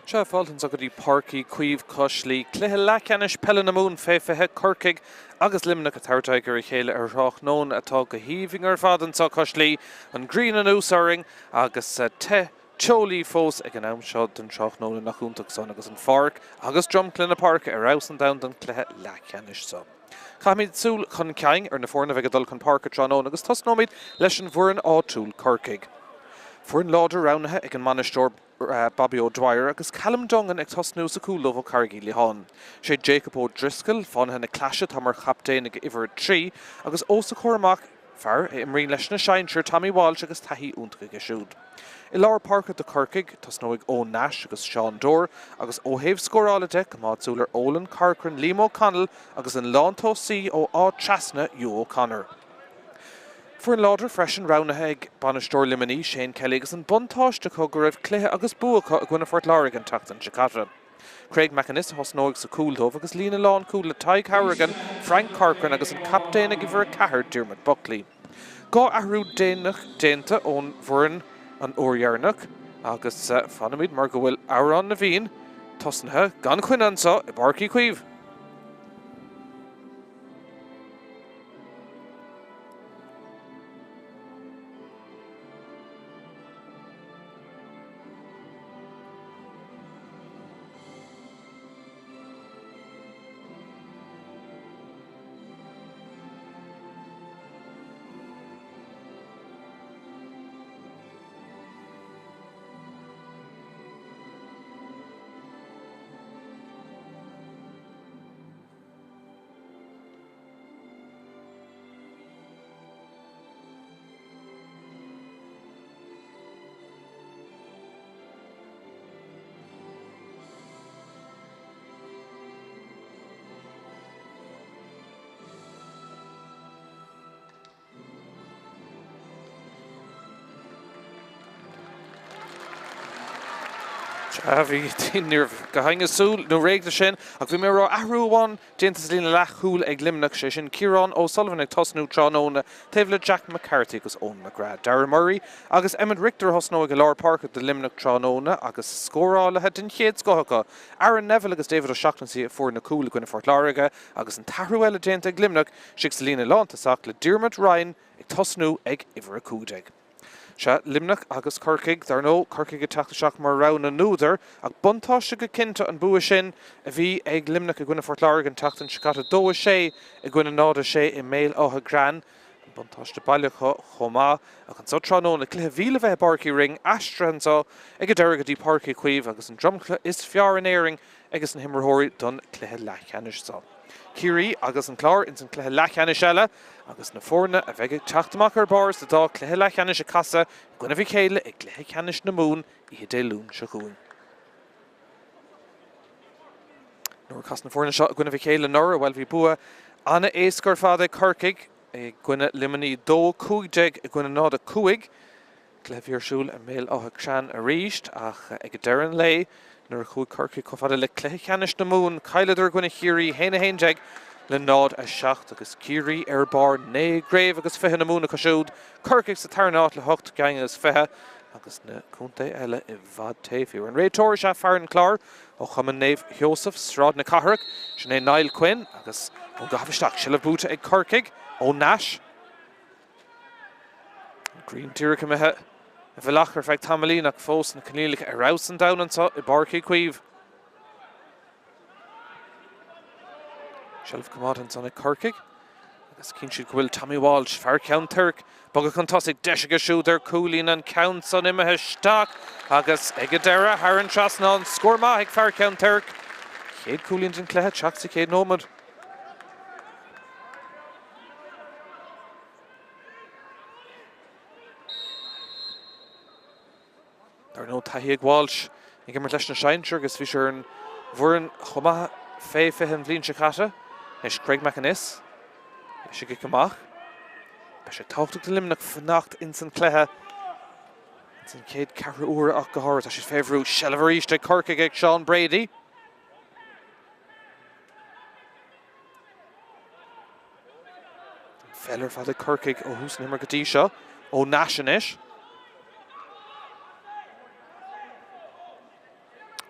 Sea, fáilte anso go dtí Páirc Uí Chaoimh Cois Laoi. Cluiche leathcheannais peile na Mumhan fé 20, Corcaigh agus Luimneach ag tabhairt aghaidh ar a chéile ar thráthnóna atá go haoibhinn ar fad anso cois Laoi. An ghrian anuas orainn agus te teolaí fós ag an am seo den tráthnóna, nach iontach san, agus an pháirc agus dromchla na páirce ar fheabhas an domhan don chluiche leathcheannais so. Caithfimid súil chun cinn ar na foirne a bheidh ag dul chun páirce tráthnóna agus tosnóimid leis an bhfoireann áitiúil, Corcaigh. Foireann láidir roghnaithe ag an mbainisteoir Bobby O'Dwyer agus Callum Dungan ag tosnú sa chúl dóibh ó Charraig Uí Liatháin. Sé Jacob O'Driscoll, Fánaithe na Claise, atá mar chaptaen ag uimhir 3 agus os a chomhair amach, fear a imríonn leis na sinsir, Tommy Walsh agus taithí iontach aige siúd. I lár páirce do Chorcaigh, tosnóidh Eoin Nash agus Seán Dore agus ó thaobh scórála de, coimeád súil ar Olan Corcoran, Liam O'Connell agus an lántosaí ó Áth Trasna, Hugh O'Connor. Foireann láidir freisin roghnaithe ag bainisteoir Luimnigh, Shane Kelly agus an buntáiste acu go raibh cluiche agus bua acu i gcoinne Phort Láirge an tseachtain seo caite. Craig McInnes a thosnóidh sa chúl dóibh agus líne lánchúil le Tadhg Hourigan, Frank Corcoran agus an captaen ag uimhir 4, Diarmuid Buckley. 2 athrú déanta ón bhfoireann an uair dheireanach agus fanfaimid mar go bhfuil Amhrán na bhFiann tosnaithe gan choinne anseo i bPáirc Uí Chaoimh. Sea, bhí, ní raibh gach éinne súil nó réidh leis sin, ach bhí mé ag rá athrú amháin déanta sa líne leathchúil ag Luimneach, sé sin Ciarán O'Sullivan ag tosnú tráthnóna taobh le Jack McCarthy agus Eoin McGrath. Darragh Murray agus Emmet Richter a thosnóidh i lár páirce do Luimneach tráthnóna agus scórálaithe den chéad scoth acu, Aaron Neville agus David O'Shaughnessy a fuair na cúil i gcoinne Phort Láirge agus an t-athrú eile déanta ag Luimneach, istigh sa líne lántosach le Diarmuid Ryan ag tosnú ag uimhir 15. Sea, Luimneach agus Corcaigh, dar ndóigh, Corcaigh ag teacht isteach mar rogha na n-údar, ach buntáiste go cinnte an bua sin a bhí ag Luimneach i gcoinne Phort Láirge an tseachtain seo caite, 2-6 i gcoinne 0-6 i mBéal Átha Gréan. An buntáiste baile acu chomh maith. Ach anseo tráthnóna, cluiche a bhí le bheith i bPáirc Uí Rinn, aistrithe anseo ag an deireadh go dtí Páirc Uí Chaoimh agus an dromchla is fearr in Éirinn ages na himreoirí don chluiche leathcheannais seo. Ciarraí agus an Clár ins an chluiche leathcheannais eile agus na foirne a bheidh ag teacht amach ar barr sa dá chluiche leathcheannais ag casadh i gcoinnibh a chéile i gcluiche ceannais na Mumhan oíche Dé Luain seo chugainn. Nuair a chas na foirne seo i gcoinnibh a chéile anuraidh, bhuel bhí bua an-éasca ar fad ag Corcaigh i gcoinne Luimnigh, 2-15 i gcoinne 0-5. Cluiche a bhí ar siúl i mBéal Átha Crean arís ach ag deireadh an lae nuair a chuaigh Corcaigh chomh fada le cluiche ceannais na Mumhan, chailleadar i gcoinne Chiarraí 1-11 le 0-7 agus Ciarraí ar barr 9 gcraobh agus 20 na Mumhan acu siúd, Corcaigh sa tarna áit le hocht gceann agus fiche agus na contae eile i bhfad taobh thiar. An réiteoir is ea fear an Chláir ó Chumann Naomh Sheosamh, Sráid na Cathrach, sin é Niall Quinn agus ón gcaitheamh isteach, seilbh buaite ag Corcaigh ó Nash. An ghrian díreach imithe i bhfolach ar feadh tamaillín ach fós na coinníollacha ar fheabhas an domhan anseo i bPáirc Uí Chaoimh. Seilbh coimeádta ansan ag Corcaigh agus cíonn siad go bhfuil Tommy Walsh, fear Cheann Toirc, bogtha chun tosaigh, deis aige siúd ar chúilín, an ceann san imithe isteach agus ag an deireadh thar an trasnán, scór maith ag fear Cheann Toirc. Chéad chúilín den chluiche, teacht sa chéad nóiméad. Dar ndóigh, taithí ag Walsh ag imirt leis na sinsir agus bhí sé ar an bhfoireann chomh maith fé 20 an bhliain seo caite. Anois Craig McInnes leis an gcic amach. Beidh sé tábhachtach do Luimneach fanacht ins an chluiche ins an chéad ceathrú uaire ach go háirithe. Tá siad fé bhrú. Seilbh arís ag Corcaigh ag Sean Brady. An pheil ar fad ag Corcaigh ó thús na himeartha go dtí seo. Ó Nash anois.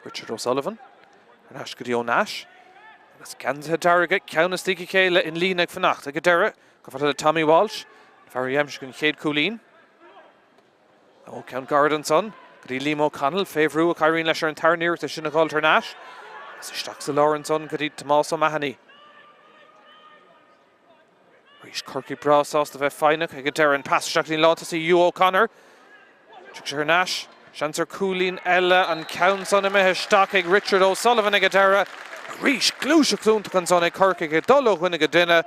Richard O'Sullivan thar n-ais go dtí Ó Nais agus geansaithe dearga ceann istigh a chéile in líne ag fanacht ag an deireadh chomh fada le Tommy Walsh, an fear a d'aimsigh an chéad chúilín. Ó, ceann gairid ansan go dtí Liam O'Connell fé bhrú ach éiríonn leis ar an tarna iarracht é sin a dh'fháilt thar n-ais agus isteach sa lár ansan go dtí Tomás O'Mahony. Arís Corcaigh breá sásta bheith foighneach ag an deireadh. An pas isteach go dtí an lántosaí Hugh O'Connor. Tiocfaidh sé thar n-ais. Seans ar chúilín eile. An ceann san imithe isteach ag Richard O'Sullivan ag an deireadh. Arís gluaiseacht iontach ansan ag Corcaigh ag dul ó dhuine go duine.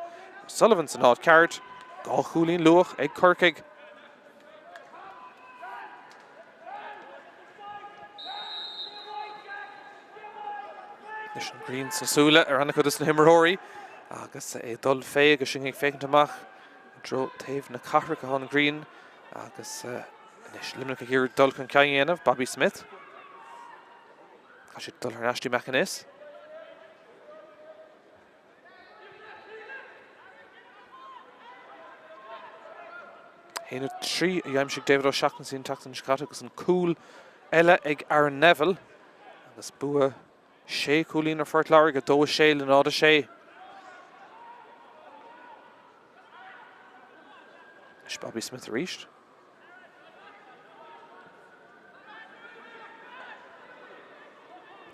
O'Sullivan san áit ceart. 2 chúilín luath ag Corcaigh. Anois an ghrian sna súile ar an-chuid de na himreoirí agus é ag dul fé agus sinn ag féachaint amach i dtreo taobh na cathrach atá an ghrian agus anois Luimneach ag iarraidh dul chun cinn a dhéanamh, Bobby Smith. Tá siad dul thar n-ais dtí McInnes. 1, 3 a d'aimsigh David O'Shaughnessy an tseachtain seo caite agus an cúl eile ag Aaron Neville agus bua sé chúilín ar Phort Láirge, 2, 6 le 0, 6. Anois Bobby Smith arís.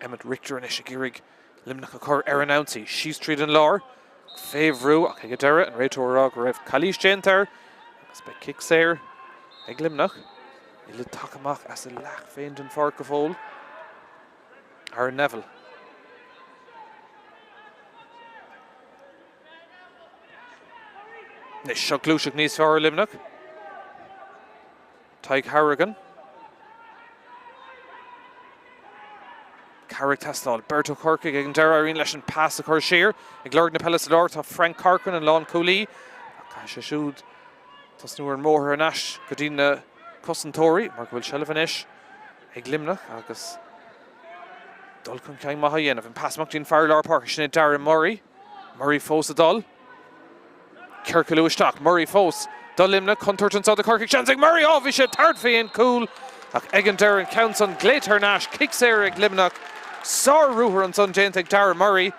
Emmet Richter anois ag iarraidh Luimneach a chur ar an ionsaí. Síos tríd an lár, fé bhrú ach ag an deireadh an réiteoir ag rá go raibh calaois déanta air agus beidh cic saor ag Luimneach. Níl siad tagtha amach as a leath féin den pháirc go fóill. Aaron Neville. Anois seo gluaiseacht níos fearr ó Luimneach. Tadhg Hourigan. Cabhair ag teastáil. Beirt ó Chorcaigh ag an deireadh éiríonn leis an pas a chur siar. Ag lorg na peile sa lár tá Frank Corcoran an lánchúlaí. Caithfidh sé siúd tosnú ar an mbóthar thar n-ais go dtí na cosantóirí mar go bhfuil seilbh anois ag Luimneach agus dul chun cinn maith á dhéanamh. An pas amach go dtí an fear lár páirce sin é Darren Murray. Murray fós ag dul. Ciorcalú isteach. Murray fós do Luimneach. Contúirt anseo do Chorcaigh. Seans ag Murray! Á, bhí sé thart faoi an gcúl ach ag an deireadh an ceann san glaoite thar n-ais. Cic saor ag Luimneach. Sár-ruathar ansan déanta ag Darren Murray.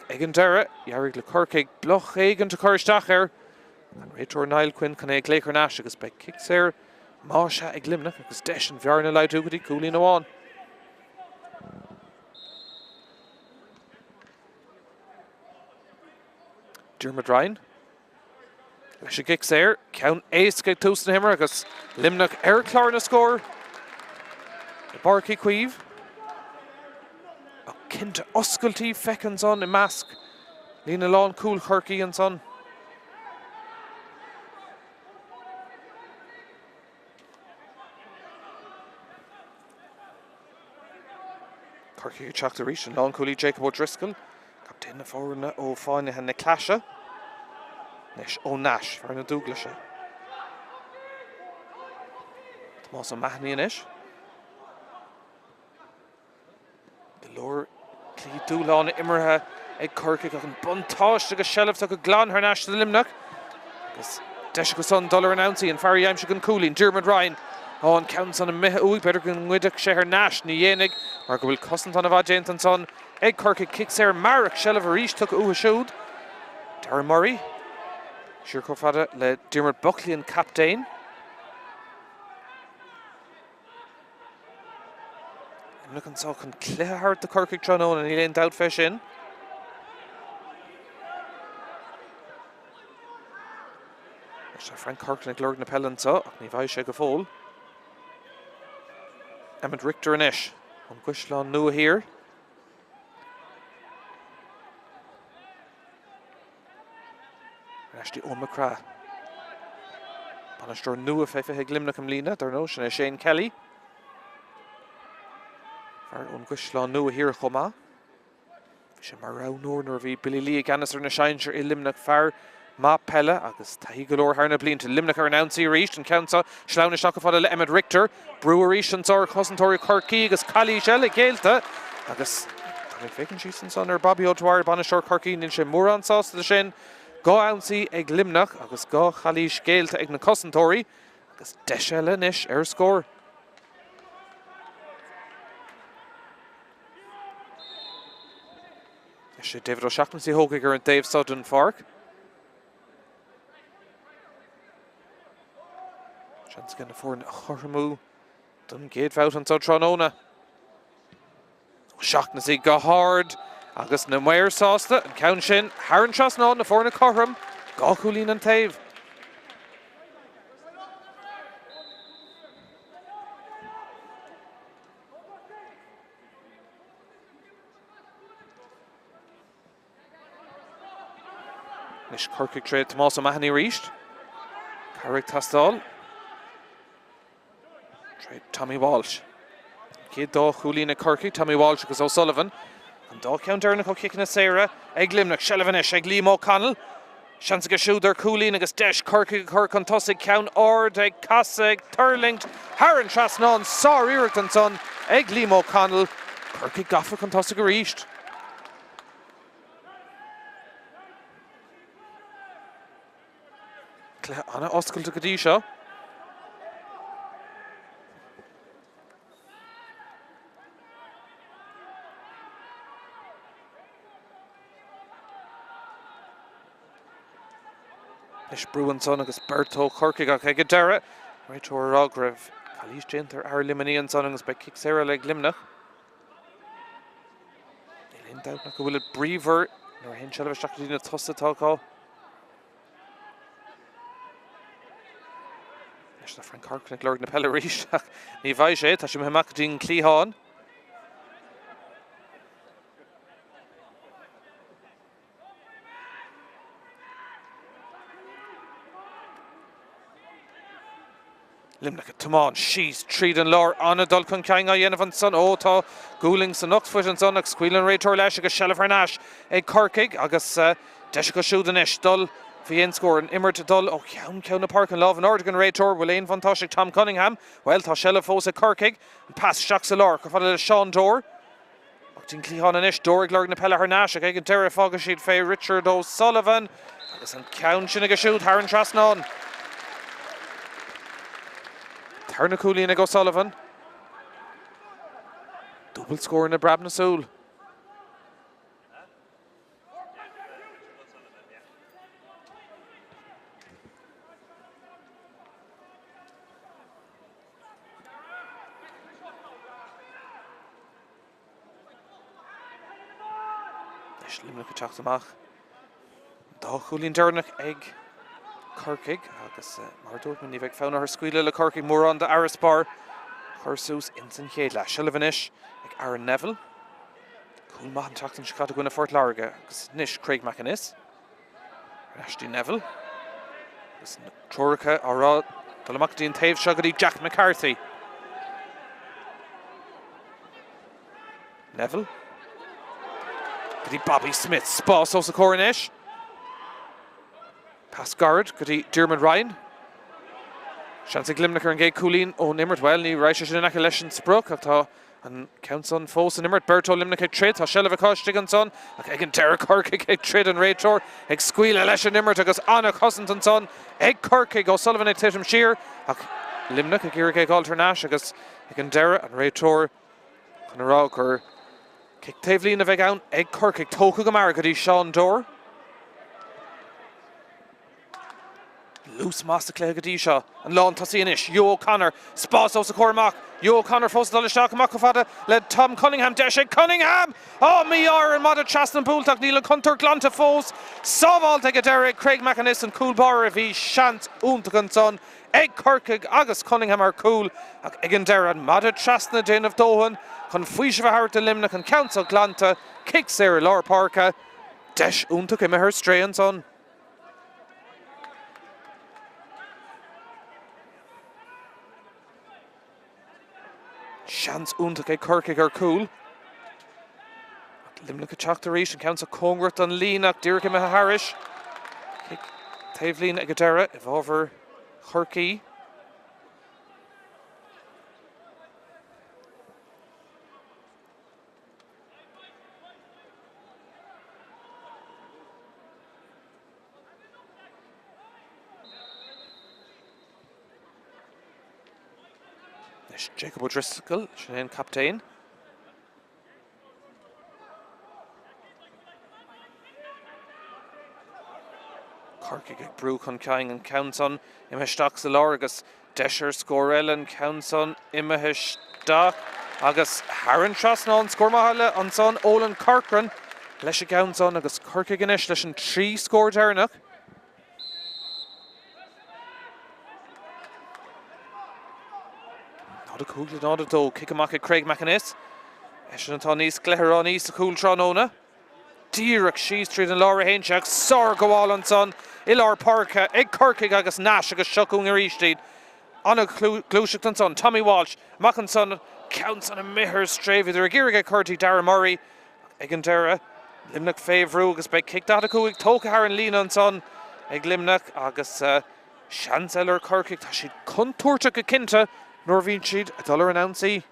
Ag an deireadh, d'éirigh le Corcaigh bloc éigint a chur isteach air. An réiteoir Niall Quinn chun é a ghlaoch thar n-ais agus beidh cic saor más ea ag Luimneach agus deis an bhearna a laghdú go dtí cúilín amháin. Diarmuid Ryan leis an gcic saor, ceann éasca ag tús na himeartha agus Luimneach ar chlár na scór i bPáirc Uí Chaoimh. Ach cinnte oscailtí feicthe ansan i measc líne lánchúil Chorcaí ansan. Corcaigh ag teacht arís, an lánchúlaí Jacob O'Driscoll, captaen na foirne ó Fáinithe na Claise, anois Ó Nais, fear na Dúglaise. Tomás O'Mahony anois. Go leor cluichí dúshláin imeartha ag Corcaigh ach an buntáiste agus seilbh tugtha glan thar n-ais do Luimneach agus deis acu san dul ar an ionsaí. An fear a d'aimsigh an cúilín, Diarmuid Ryan. Ó, an ceann san imithe uaidh, b'fhéidir go ngoidfeadh sé thar n-ais. Ní dhéanfaidh mar go bhfuil cosaint an-mhaith déanta ansan ag Corcaigh. Cic saor mear ach seilbh arís tugtha uathu siúd. Darren Murray siar chomh fada le Diarmuid Buckley, an captaen. Luimneach anseo chun cluiche a thabhairt do Chorcaigh tráthnóna, níl aon dabht fé sin. Tá Frank Corcoran ag lorg na peile anseo ach ní bhfaighidh sé go fóill. Emmet Richter anois ón gCaisleán Nua Thiar. Ar ais dtí Eoin McCraith. Bainisteoir nua fé 20 ag Luimneach i mbliana, dar ndóigh, sin é Shane Kelly. Fear ón gCaisleán Nua Thiar chomh maith. Bhí sé mar roghnóir nuair a bhí Billy Lee i gceannas ar na sinsir i Luimneach. Fear maith peile agus taithí go leor thar na blianta. Luimneach ar an ionsaí arís, an ceann seo sleamhnaithe isteach chomh fada le Emmet Richter. Brú arís anseo ar chosantóirí Chorcaí agus calaois eile géillte agus tá mé ag féachaint síos ansan ar Bobby O'Dwyer, bainisteoir Chorcaí, níl sé mórán sásta le sin. 2 ionsaí ag Luimneach agus 2 chalaois géillte ag na cosantóirí agus deis eile anois ar scór. Is é David O'Shaughnessy a thógfaidh ar an dtaobh seo den pháirc. Seans aige na foirne a chothromú don gcéad bhabhta anseo tráthnóna. O'Shaughnessy go hard agus na maoir sásta, an ceann sin thar an trasnán, na foirne cothrom, 2 chúilín an taobh. Anois Corcaigh tré Tomás O'Mahony arís. Cabhair ag teastáil. Tré Tommy Walsh. Chéad dá chúilín ag Corcaigh, Tommy Walsh agus O'Sullivan. An dá cheann deireanach ó chiceanna saora ag Luimneach. Seilbh anois ag Liam O'Connell. Seans aige siúd ar chúilín agus deis Corcaigh a chur chun tosaigh. Ceann ard ag casadh, ag tuirlingt thar an trasnán. Sár-iarracht ansan ag Liam O'Connell. Corcaigh gafa chun tosaigh arís. Cluiche an-oscailte go dtí seo. Anois brú ansan agus beirt ó Chorcaigh ach ag an deireadh, réiteoir ag rá go raibh calaois déanta ar fhear Luimnigh ansan agus beidh cic saor eile ag Luimneach. Níl aon dabht ach go bhfuilid bríomhar nuair a théann seilbh isteach go dtí na tosaithe atá acu. Anois tá Frank Corcoran ag lorg na peile arís ach ní bhfaighidh sé, tá sé imithe amach go dtí an cliathán. Luimneach ag tiomáint síos tríd an lár. An-dul chun cinn á dhéanamh ansan. Ó, tá gualainn san ucht foot ansan ach scaoileann an réiteoir leis agus seilbh thar n-ais ag Corcaigh agus deis acu siúd anois dul faoi aon scór. An imirt ag dul ó cheann ceann na páirce. An lámh in airde ag an réiteoir. Bhfuil aon bhuntáiste ag Tom Cunningham? Bhuel, tá seilbh fós ag Corcaigh. An pas isteach sa lár chomh fada le Seán Dore. Amach dtí'n cliathán anois, Dore ag lorg na peile thar n-ais ach ag an deireadh fágfaidh siad fé Richard O'Sullivan agus an ceann sin aige siúd thar an trasnán. Tarna cúilín ag O'Sullivan. Dúbailt scóranna i bpreab na súl. Anois Luimneach ag teacht amach. An dá chúilín deireanach ag Corcaigh agus mar a dúirt mé ní bheidh fonn orthu scaoileadh le Corcaigh mórán d'fharasbarr a chur suas ins an chéad leath. Seilbh anois ag Aaron Neville. Cúl maith an tseachtain seo caite i gcoinne Phort Láirge agus anois Craig McInnes. Ar ais dtí Neville. Agus na treoracha á rá dul amach go dtí an taobh seo go dtí Jack McCarthy. Neville. Go dtí Bobby Smith. Spás os a chomhair anois. Pas gairid go dtí Diarmuid Ryan. Seans ag Luimneach ar an gcéad chúilín ón imirt. Bhuel, ní raibh sé sin in aice leis an sprioc ach tá An ceann san fós san imirt. Beirt ó Luimneach ag troid. Tá seilbh acu istigh ansan ach ag an deireadh Corcaigh ag troid. An réiteoir ag scaoileadh leis an imirt agus an-chosaint ansan ag Corcaigh. O'Sullivan ag titim siar ach Luimneach ag iarraidh é a dh'fháilt thar n-ais agus ag an deireadh an réiteoir chun a rá gur cic taobh líne a bheidh ann ag Corcaigh. Tógtha go mear go dtí Seán Dore. Luas maith sa chluiche go dtí seo. An lántosaí anois, Hugh O'Connor. Spás os a chomhair amach. Hugh O'Connor fós ag dul isteach amach chomh fada le Tom Cunningham. Deis ag Cunningham! Á, mí-ádh air an mada trasna an buailteach. Níl an chontúirt glanta fós. Sábháilte ag an deireadh ag Craig McInnes, an cúl báire. Bhí seans iontach ansan ag Corcaigh agus Cunningham ar cúl ach ag an deireadh an mada trasna ag déanamh dóthain chun faoiseamh a thabhairt do Luimneach. An ceann seo glanta. Cic saor i lár páirce. Deis iontach imithe ar strae ansan. Seans iontach ag Corcaigh ar cúl. Luimneach ag teacht arís, an ceann seo cóngarach don líne ach díreach imithe thairis. Cic taobhlíne ag an deireadh i bhfabhar Chorcaí. Anois Jacob O'Driscoll, sin é an captaen. Corcaigh ag brú chun cinn, an ceann san imithe isteach sa lár agus deis ar scór eile, an ceann san imithe isteach agus thar an trasnán. Scór maith eile ansan, Eolan Corcoran leis an gceann san agus Corcaigh anois leis an 3 scór deireanach. 0-5 le 0-2, cic amach ag Craig McInnes. Eisean atá níos gleithearánaí sa chúl tráthnóna. Díreach síos tríd an lár a théann sé ach sárghabháil ansan i lár páirce ag Corcaigh agus Nash agus seo chugainn arís iad. An-ghluaiseacht ansan. Tommy Walsh amach ansan, ceann san imithe ar strae. Bhíodar ag iarraidh é a chur dtí Darragh Murray ach ag an deireadh Luimneach fé bhrú agus beidh cic 45 tógtha thar an líne ansan ag Luimneach agus seans eile ar Chorcaigh. Tá siad contúirteach go cinnte nuair a bhíonn siad ag dul ar an ionsaí.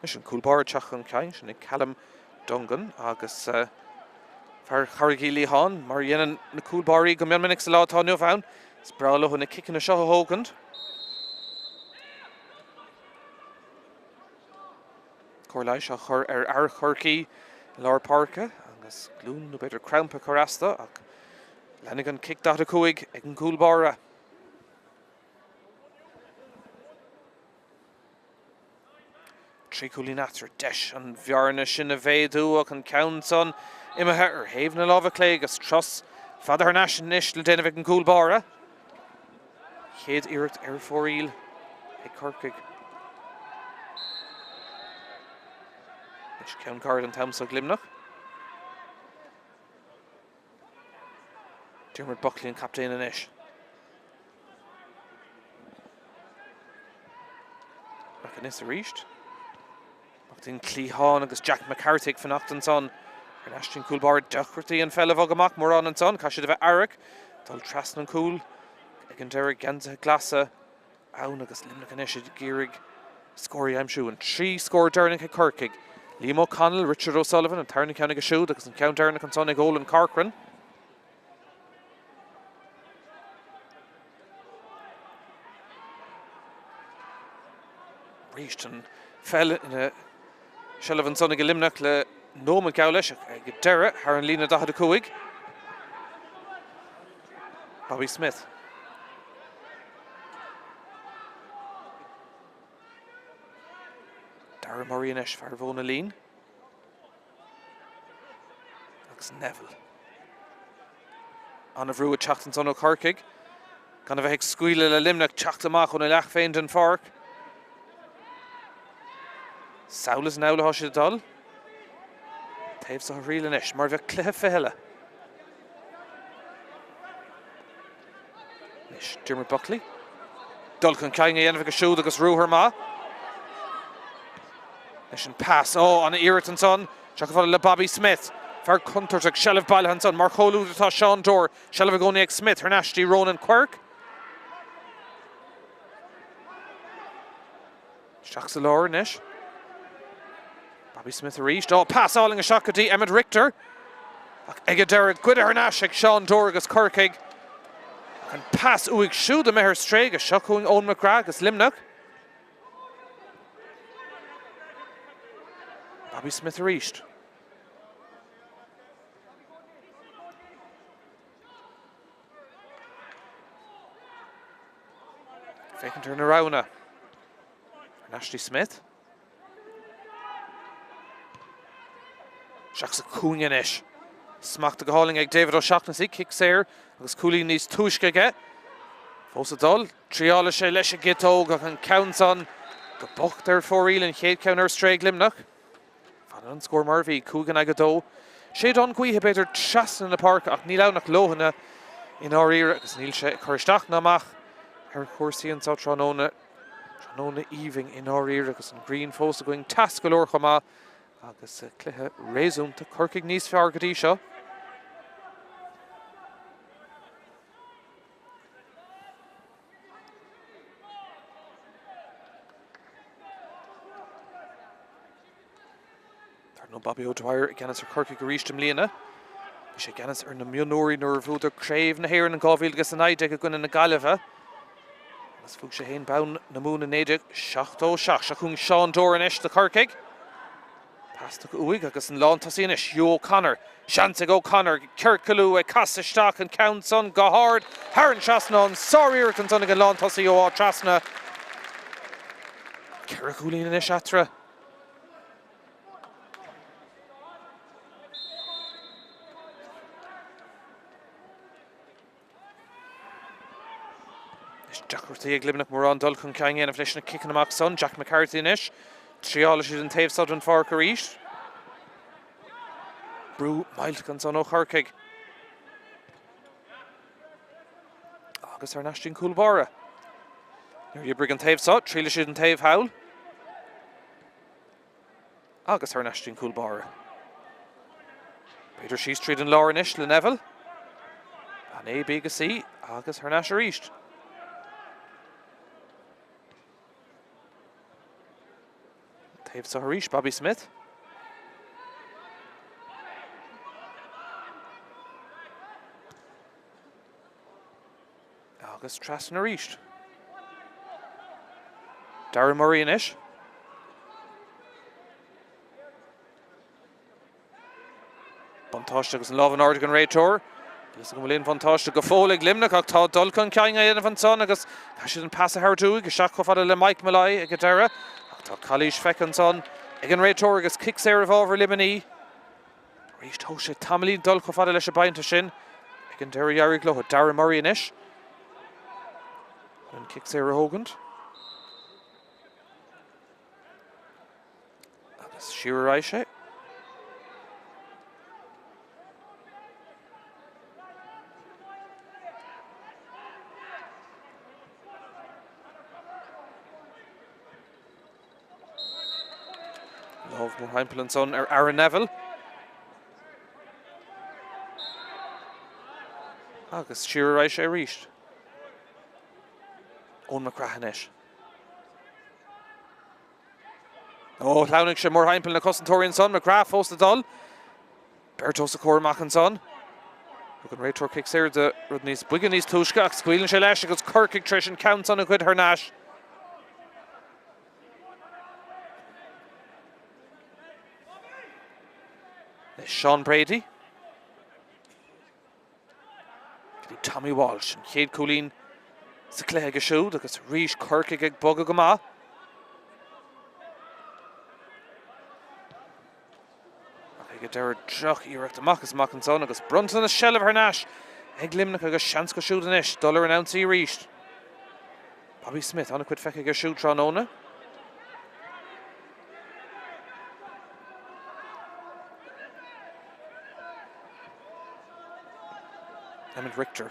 Anois an cúl báire ag teacht chun cinn, sin é Callum Dungan agus fear Charraig Uí Liatháin, mar a dhéanann na cúl báirí go mion minic sa lá atá inniu ann. Is breá leo na ciceanna seo a thógaint. Cóir leighis á chur ar fhear Chorcaí i lár páirce agus glún nó b'fhéidir crampa ag cur as dó ach leanfaidh an cic 45 ag an gcúl báire. Trí chúilín eatarthu, deis an bhearna sin a mhéadú ach an ceann san imithe ar thaobh na láimhe clé agus turas fada thar n-ais anois le déanamh ag an gcúl báire. Chéad iarracht ar fóraoil ag Corcaigh. Anois ceann gairid an t-am seo ag Luimneach. Diarmuid Buckley an captaen anois. McInnes arís. Amach don chliathán agus Jack McCarthy ag fanacht ansan. Thar n-ais don chúl báire deacrachtaí an pheil a bhogadh amach mórán ansan. Caithfidh siad a bheith aireach. Dul trasna an cúl ag an deireadh geansaithe glasa ann agus Luimneach anois ag iarraidh scór a aimsiú. An 3 scór deireanach ag Corcaigh. Liam O'Connell, Richard O'Sullivan, an tarna ceann aige siúd agus an ceann deireanach ansan ag Eolan Corcoran. Arís an pheil ina seilbh ansan ag Luimneach le nóiméad geall leis ag an deireadh thar an líne 45. Bobby Smith. Darragh Murray anois, fear Mhóna Lín. Agus Neville. An-bhrú ag teacht ansan ó Chorcaigh. Gan a bheith ag scaoileadh le Luimneach teacht amach óna leath féin den pháirc. Sall is anall atá siad ag dul. Taobh seo a thriail anois, mar a bheadh cluiche fichille. Anois Diarmuid Buckley. Dul chun cinn a dhéanamh aige siúd agus ruathar maith. Leis an pas. Ó, an-iarracht ansan. Seo chomh fada le Bobby Smith. Fear contúirteach. Seilbh bailithe ansan. Mar chomhluadar atá Seán Dore. Seilbh i gcónaí ag Smith. Thar n-ais dtí Ronan Quirke. Isteach sa lár anois. Bobby Smith arís. Ó, pas álainn isteach go dtí Emmet Richter. Ach ag an deireadh, goidte thar n-ais ag Seán Dore agus Corcaigh. Ach an pas uaidh siúd imithe ar strae agus seo chugainn Eoin McGrath agus Luimneach. Bobby Smith arís. Féachaint ar na roghanna. Ashley Smith. Isteach sa chúinne anois. Smachta go hálainn ag David O'Shaughnessy, cic saor agus cúilín níos túisce aige. Fós ag dul. Triálfaidh sé leis an gciotóg ach an ceann san go bocht ar fóraoil an chéad cheann ar strae ag Luimneach. Fanann an scór mar a bhí, 5 in aghaidh 2. Séideán gaoithe b'fhéidir trasna na páirce ach níl ann ach leoithne i ndáiríre agus níl sé ag cur isteach ná amach ar chúrsaí anseo tráthnóna. Tráthnóna aoibhinn i ndáiríre agus an ghrian fós againn, teas go leor chomh maith agus cluiche réasúnta. Corcaigh níos fearr go dtí seo. Dar ndóigh Bobby O'Dwyer i gceannas ar Chorcaigh arís i mbliana. Bhí sé i gceannas ar na mionúirí nuair a bhuadar Craobh na hÉireann in 2019 i gcoinne na Gaillimhe. Agus bhuaigh sé féin bonn na Mumhan i 1977. Seo chugainn Seán Dore anois do Chorcaigh. Pas tugtha uaidh agus an lántosaí anois, Hugh O'Connor. Seans ag O'Connor ciorcalú, ag casadh isteach an ceann san go hard thar an trasnán. Sáriarracht ansan ag an lántosaí ó Áth Trasna. Ceithre chúilín anois eatarthu. Anois deacrachtaí ag Luimneach mórán dul chun cinn a dhéanamh leis na ciceanna amach san. Jack McCarthy anois. Triálfaidh siad an taobh so den pháirc arís. Brú millteach ansan ó Chorcaigh. Agus thar n-ais dtí'n cúl báire. Níor oibrigh an taobh so, triailfidh siad an taobh thall. Agus thar n-ais dtí'n cúl báire. B'fhéidir síos tríd an lár anois le Neville. An A, B agus C agus thar n-ais arís. Taobh so arís, Bobby Smith. Agus trasna arís. Darragh Murray anois. Buntáiste agus an lámh in airde ag an réiteoir. Níl a fhios agam an bhfuil aon bhuntáiste go fóill ag Luimneach ach tá dul chun cinn á dhéanamh ansan agus caithfidh siad an pas a thabhairt uaidh isteach chomh fada le Mike Molloy ag an deireadh. Ach tá calaois feicthe ansan ag an réiteoir agus cic saor i bhfabhar Luimnigh. Arís thóg sé tamaillín dul chomh fada leis an bpointe sin. Ag an deireadh d'éirigh leo. Darragh Murray anois chun an cic saor a thógaint. Agus siar ar aghaidh sé. Lámh mórthimpeall ansan ar Aaron Neville. Agus siar ar aghaidh sé arís. Eoin McGrath anois. Ó, shleamhnaigh sé mórthimpeall na cosantóirí ansan. McGrath fós ag dul. Beirt os a chomhair amach ansan. Thug an réiteoir cic saor do rud níos boige níos túisce ach scaoileann sé leis agus Corcaigh tar éis an ceann san a ghoid thar n-ais. Anois Sean Brady. Go dtí Tommy Walsh, an chéad cúilín sa chluiche aige siúd agus arís Corcaigh ag bogadh go maith. Ach ag an deireadh droch-iarracht amach is amach ansan agus bronnta na seilbh thar n-ais ag Luimneach agus seans acu siúd anois dul ar an ionsaí arís. Bobby Smith, an-chuid feicthe aige siúd tráthnóna. Emmet Richter.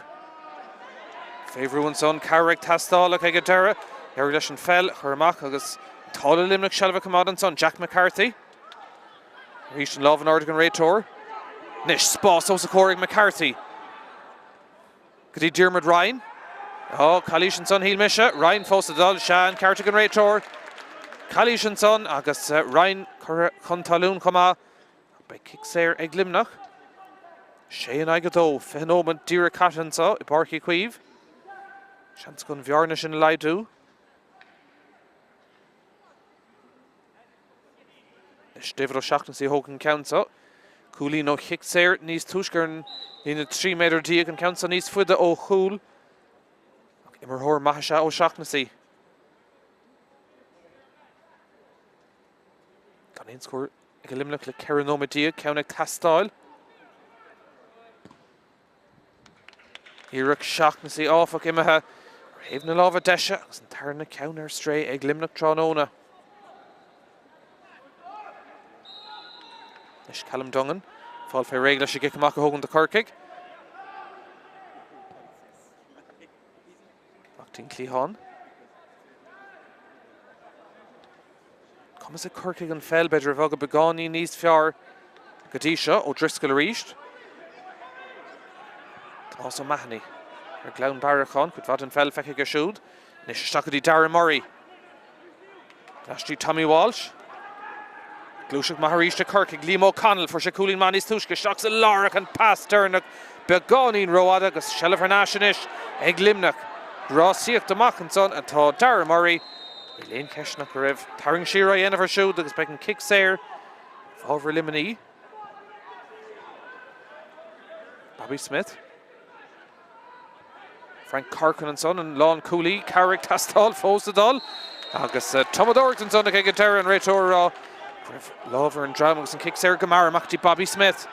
Fé bhrú ansan, cabhair ag teastáil ach ag an deireadh, d'éirigh leis an pheil a chur amach agus tá le Luimneach seilbh a choimeád ansan. Jack McCarthy. Arís an lámh in airde ag an réiteoir. Anois spás os a chomhair ag McCarthy. Go dtí Diarmuid Ryan. Ó, calaois ansan, shíl mise. Ryan fós ag dul. Sea, an ceart ag an réiteoir. Calaois ansan agus Ryan curtha chun talún chomh maith. Beidh cic saor ag Luimneach. 6 in aghaidh 2. 20 nóiméad díreach caite anseo i bPáirc Uí Chaoimh. Seans acu an bhearna sin a laghdú. Anois David O'Shaughnessy a thógann an ceann seo. Cúilín ó chic saor níos túisce ar an líne 13 méadar, an ceann seo níos faide ó chúl. Ach imreoir maith is ea O'Shaughnessy. Gan aon scór ag Luimneach le 14 nóiméad, ceann ag teastáil. Iarracht Shaughnessy áfach imithe ar thaobh na láimhe deise agus an tarna ceann ar strae ag Luimneach tráthnóna. Anois Callum Dungan, fáil fé réidh leis an gcic amach a thógaint do Chorcaigh. Amach dtí'n cliathán. Cumas ag Corcaigh an pheil, b'fhéidir a bhogadh beagáinín níos fearr go dtí seo. O'Driscoll arís. Tomás O'Mahony ar Ghleann Bearacháin, cuid mhaith den pheil feicthe aige siúd. Anois isteach go dtí Darragh Murray. Ar ais dtí Tommy Walsh. Gluaiseacht maith arís ag Corcaigh. Liam O'Connell, fuair sé cúilín maith níos túisce isteach sa lár ach an pas deireanach beagáinín rófhada agus seilbh thar n-ais anois ag Luimneach. Rásaíocht amach ansan atá Darragh Murray. Níl aon cheist ach go raibh tarraingt siar á dhéanamh air siúd agus beidh an cic saor i bhfabhar Luimnigh. Bobby Smith. Frank Corcoran ansan, an lánchúlaí, cabhair ag teastáil fós le dul agus tumadóireacht ansan ag an deireadh, an réiteoir ag rá go raibh lámh ar an ndroim agus an cic saor go mear amach dtí Bobby Smith.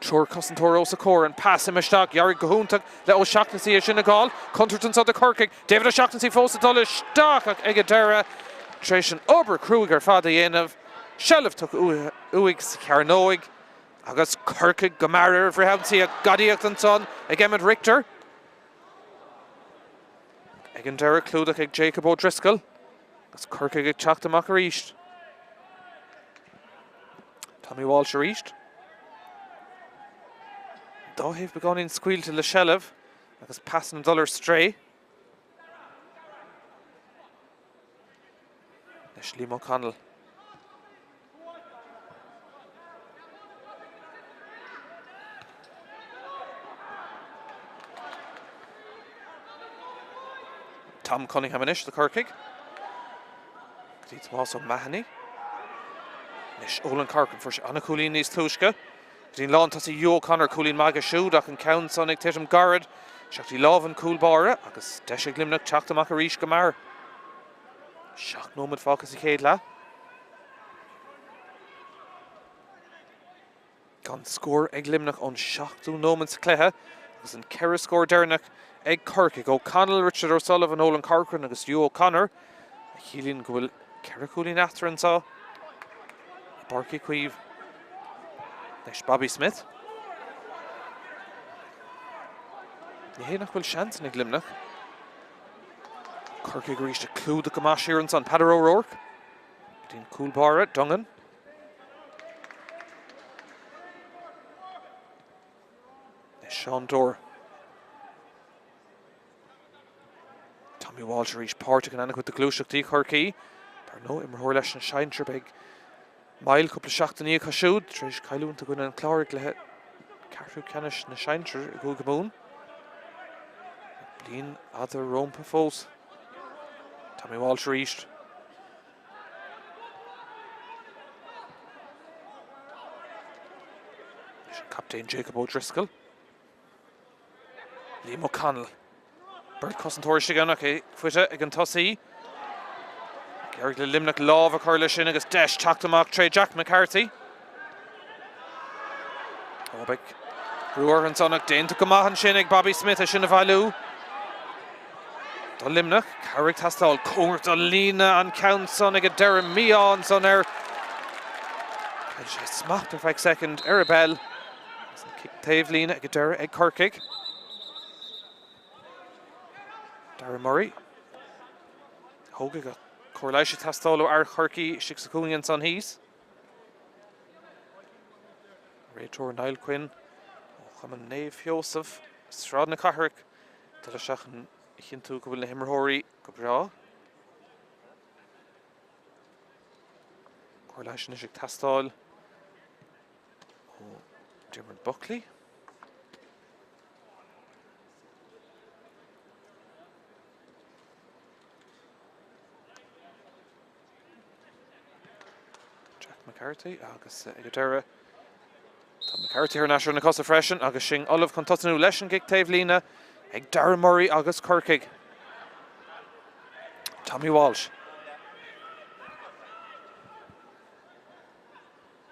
Triúr cosantóir os a chomhair, an pas imithe isteach, d'éirigh go hiontach le O'Shaughnessy é sin a fháil. Contúirt anso do Chorcaigh, David O'Shaughnessy fós ag dul isteach ach ag an deireadh, tar éis an obair cruaidh ar fad a dhéanamh, seilbh tugtha uaidh sa chearnóig. Agus Corcaigh go mear ar an bhfrithionsaí, gadaíocht ansan ag Emmet Richter. Ag an deireadh, clúdach ag Jacob O'Driscoll. Agus Corcaigh ag teacht amach arís. Tommy Walsh arís. Dá thaobh beagáinín scaoilte le seilbh agus pasanna ag dul ar strae. Anois Liam O'Connell. Tom Cunningham anois do Chorcaigh. Go dtí Tomás O'Mahony. Anois Olan Corcoran fuair sé an-chúilín níos túisce. Go dtí an lántosaí Hugh O'Connor, cúilín maith aige siúd ach an ceann san ag titim gairid isteach dtí lámh an chúl báire agus deis ag Luimneach teacht amach arís go mear. 7 nóiméad fágtha sa chéad leath. Gan scór ag Luimneach ón seachtú nóiméad sa chluiche agus an ceithre scór deireanach ag Corcaigh. O'Connell, Richard O'Sullivan, Olan Corcoran agus Hugh O'Connor a chiallaíonn go bhfuil ceithre chúilín eatarthu anseo i bPáirc Uí Chaoimh. Anois Bobby Smith. Ní hé nach bhfuil seansanna ag Luimneach. Corcaigh arís ag clúdach go maith siar ansan. Peadar O'Rourke. Go dtí an cúl báire, Dungan. Anois Seán Dore. Tommy Walsh arís páirteach in an-chuid de ghluaiseachtaí Chorcaí. Dar ndóigh, imreoir leis na sinsir, beidh moill cúpla seachtainí acu siúd tar éis cailliúint i gcoinne an Chláir i gcluiche ceathrú ceannais na sinsear i gCúige Mumhan. Bliain fhada rompu fós. Tommy Walsh arís. Leis an captaen Jacob O'Driscoll. Liam O'Connell. Beirt cosantóir istigh ann ach é faighte ag an tosaí. Ag éirigh le Luimneach lámh a chur leis sin agus deis teacht amach tré Jack McCarthy. Ó beidh brú orthu ansan ach déanta go maith ansin ag Bobby Smith é sin a bhailiú. Do Luimneach, cabhair ag teastáil, cóngarach don líne an ceann san ag an deireadh, mí-ádh ansan air. Chaill sé smacht ar feadh soicind ar an bpeil. Agus an cic taobh líne ag an deireadh ag Corcaigh. Darragh Murray. Thógfaidh a cóir leighis ag teastáil ó fhear Chorcaí istigh sa chúinne ansan thíos. Réiteoir Niall Quinn ó Chumann Naomh Sheosamh, Sráid na Cathrach, dul isteach chun a chinntiú go bhfuil na himreoirí go breá. Cóir leighis anois ag teastáil ó Diarmuid Buckley. Jack McCarthy agus ag an deireadh tá McCarthy thar n-ais ar na cosa freisin agus sinn ullamh chun tosnú leis an gcic taobh líne ag Darragh Murray agus Corcaigh. Tommy Walsh.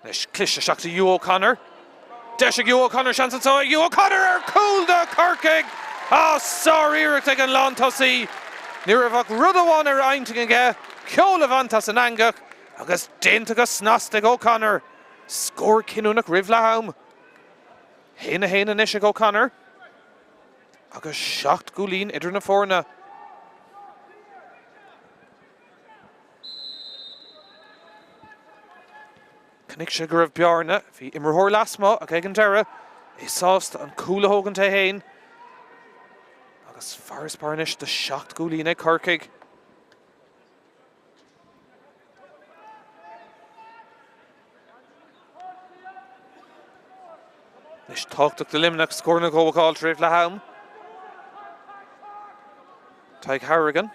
Anois cliseadh isteach do Hugh O'Connor. Deis ag Hugh O'Connor, seans anseo ag Hugh O'Connor ar chúl do Chorcaigh! Ah, sár-iarracht ag an lántosaí. Ní raibh ach rud amháin ar a intinn aige, ceol a bhaint as an eangach agus déanta go snasta ag O'Connor. Scór cinniúnach roimh leath-am. 1-1 anois ag O'Connor agus 7 gcúilín idir na foirne. Chonaic sé go raibh bearna, bhí imreoir lasmuigh ach ag an deireadh, é sásta an cúl a thógaint é féin agus farasbarr anois de 7 gcúilín ag Corcaigh. Anois tábhachtach do Luimneach scór nó dhó a fháilt roimh leath am. Tadhg Hourigan.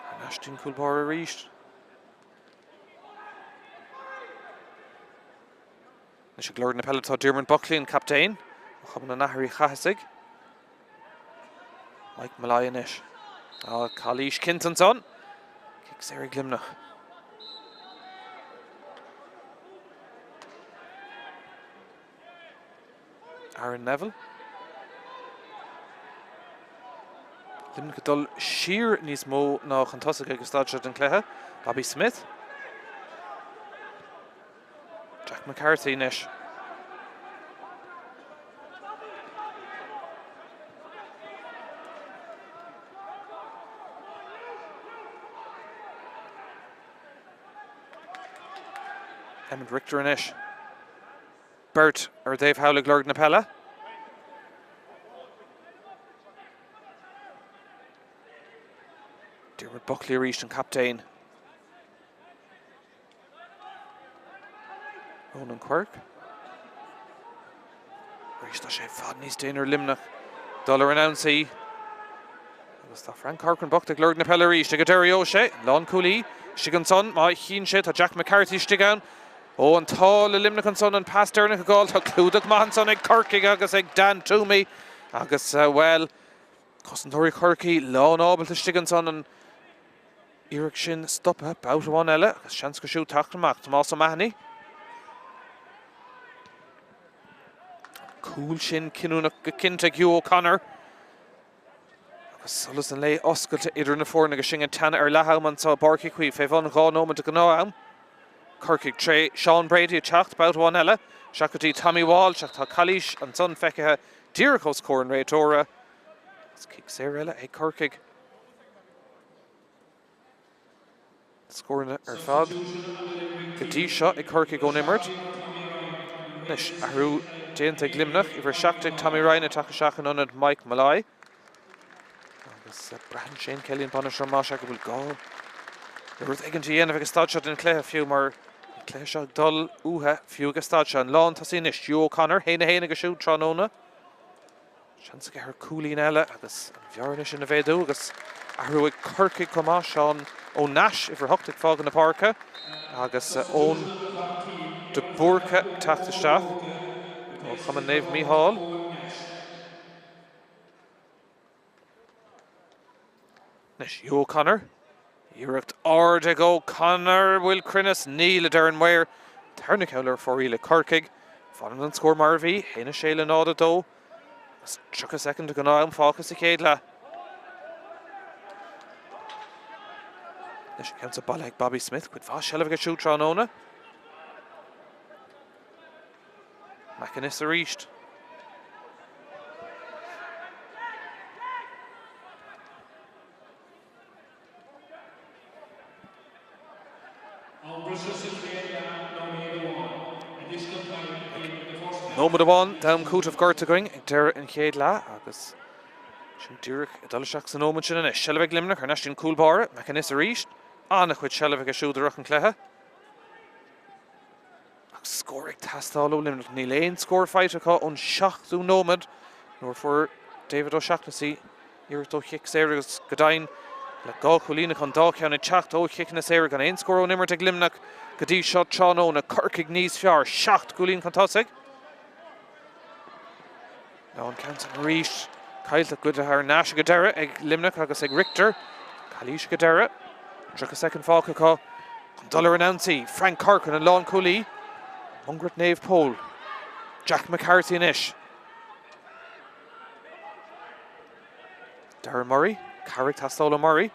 Thar n-ais dtí'n cúl báire arís. Anois ag lorg na peile tá Diarmuid Buckley, an captaen ó Chumann an Athar Uí Chathasaigh. Mike Molloy anois. Tá calaois cinnte ansan. Cic saor ag Luimneach. Aaron Neville. Luimneach ag dul siar níos mó ná chun tosaigh ag an staid seo den chluiche. Bobby Smith. Jack McCarthy anois. Emmet Richter anois. Beirt ar an dtaobh thall ag lorg na peile. Diarmuid Buckley arís an captaen. Ronan Quirke. Arís tá sé i bhfad níos déine ar Luimneach dul ar an ionsaí. Agus tá Frank Corcoran bocht ag lorg na peile arís ag Derry O'Shea, lánchúlaí, istigh ansan, má chíonn sé, tá Jack McCarthy istigh ann. Ó, an t-ádh le Luimneach ansan an pas deireanach a fháil. Tá clúdach maith ansan ag Corcaigh agus ag Dan Twomey agus, bhuel, cosantóirí Chorcaí lán ábalta istigh ansan an iarracht sin a stopadh babhta amháin eile agus seans acu siúd teacht amach. Tomás O'Mahony. An cúl sin cinniúnach go cinnte ag Hugh O'Connor. Agus solas an lae oscailte idir na foirne agus sinn ag teannadh ar leath am anseo i bPáirc Uí Chaoimh fé bhun 2 nóiméad de ghnáth-am. Corcaigh tré Sean Brady ag teacht babhta amháin eile. Isteach go dtí Tommy Walsh ach tá calaois ansan feicthe díreach os comhair an réiteora. Agus cic saor eile ag Corcaigh. Scóranna ar fad go dtí seo ag Corcaigh ón imirt. Anois, athrú déanta ag Luimneach, uimhir 17 Tommy Ryan ag teacht isteach in ionad Mike Molloy. Agus braitheann Shane Kelly an bainisteoir más ea go bhfuil gá le rud éigin a dhéanamh ag an staid seo den chluiche fiú mar an cluiche seo ag dul uathu fiú ag an staid seo. An lántosaí anois, Hugh O'Connor, 1-1 aige siúd tráthnóna. Seans aige ar chúilín eile agus an bhearna sin a mhéadú agus athrú ag Corcaigh chomh maith, Seán Ó Nais, uimhir 8 ag fágáil na páirce agus Eoin de Búrca ag teacht isteach ó Chumann Naomh Mícheál. Anois Hugh O'Connor. Iarracht ard ag O'Connor. Bhfuil cruinneas? Níl, a deir an maor. Tarna ceann ar fóraoil ag Corcaigh. Fanann an scór mar a bhí, 1-6 le 0-2. Agus 30 soicind de ghnáth-am fágtha sa chéad leath. Anois an ceann seo bailithe ag Bobby Smith. Cuid mhaith seilbh aige siúd tráthnóna. McEniff arís. Nóiméad amháin d'am cúitimh gorta againn ag deireadh an chéad leath agus sinn díreach ag dul isteach sa nóiméad sin anois. Seilbh ag Luimneach thar n-ais dtí'n cúl báire, McEniff arís. An-chuid seilbh aige siúd i rith an chluiche. Ach scór ag teastáil ó Luimneach. Níl aon scór faighte acu ón seachtú nóiméad nuair a fuair David O'Shaughnessy iarracht ó chic saor agus go deimhin le 2 chúilín acu, an dá cheann ag teacht ó chiceanna saora gan aon scór ón imirt ag Luimneach go dtí seo tráthnóna. Corcaigh níos fearr, 7 gcúilín chun tosaigh. An ceann san arís caillte goidte thar n-ais ag an deireadh ag Luimneach agus ag Richter. Calaois ag an deireadh. 30 soicind fágtha acu chun dul ar an ionsaí. Frank Corcoran an lánchúlaí. Mungairt Naomh Pól. Jack McCarthy anois. Darren Murray. Cabhair ag teastáil ó Murray.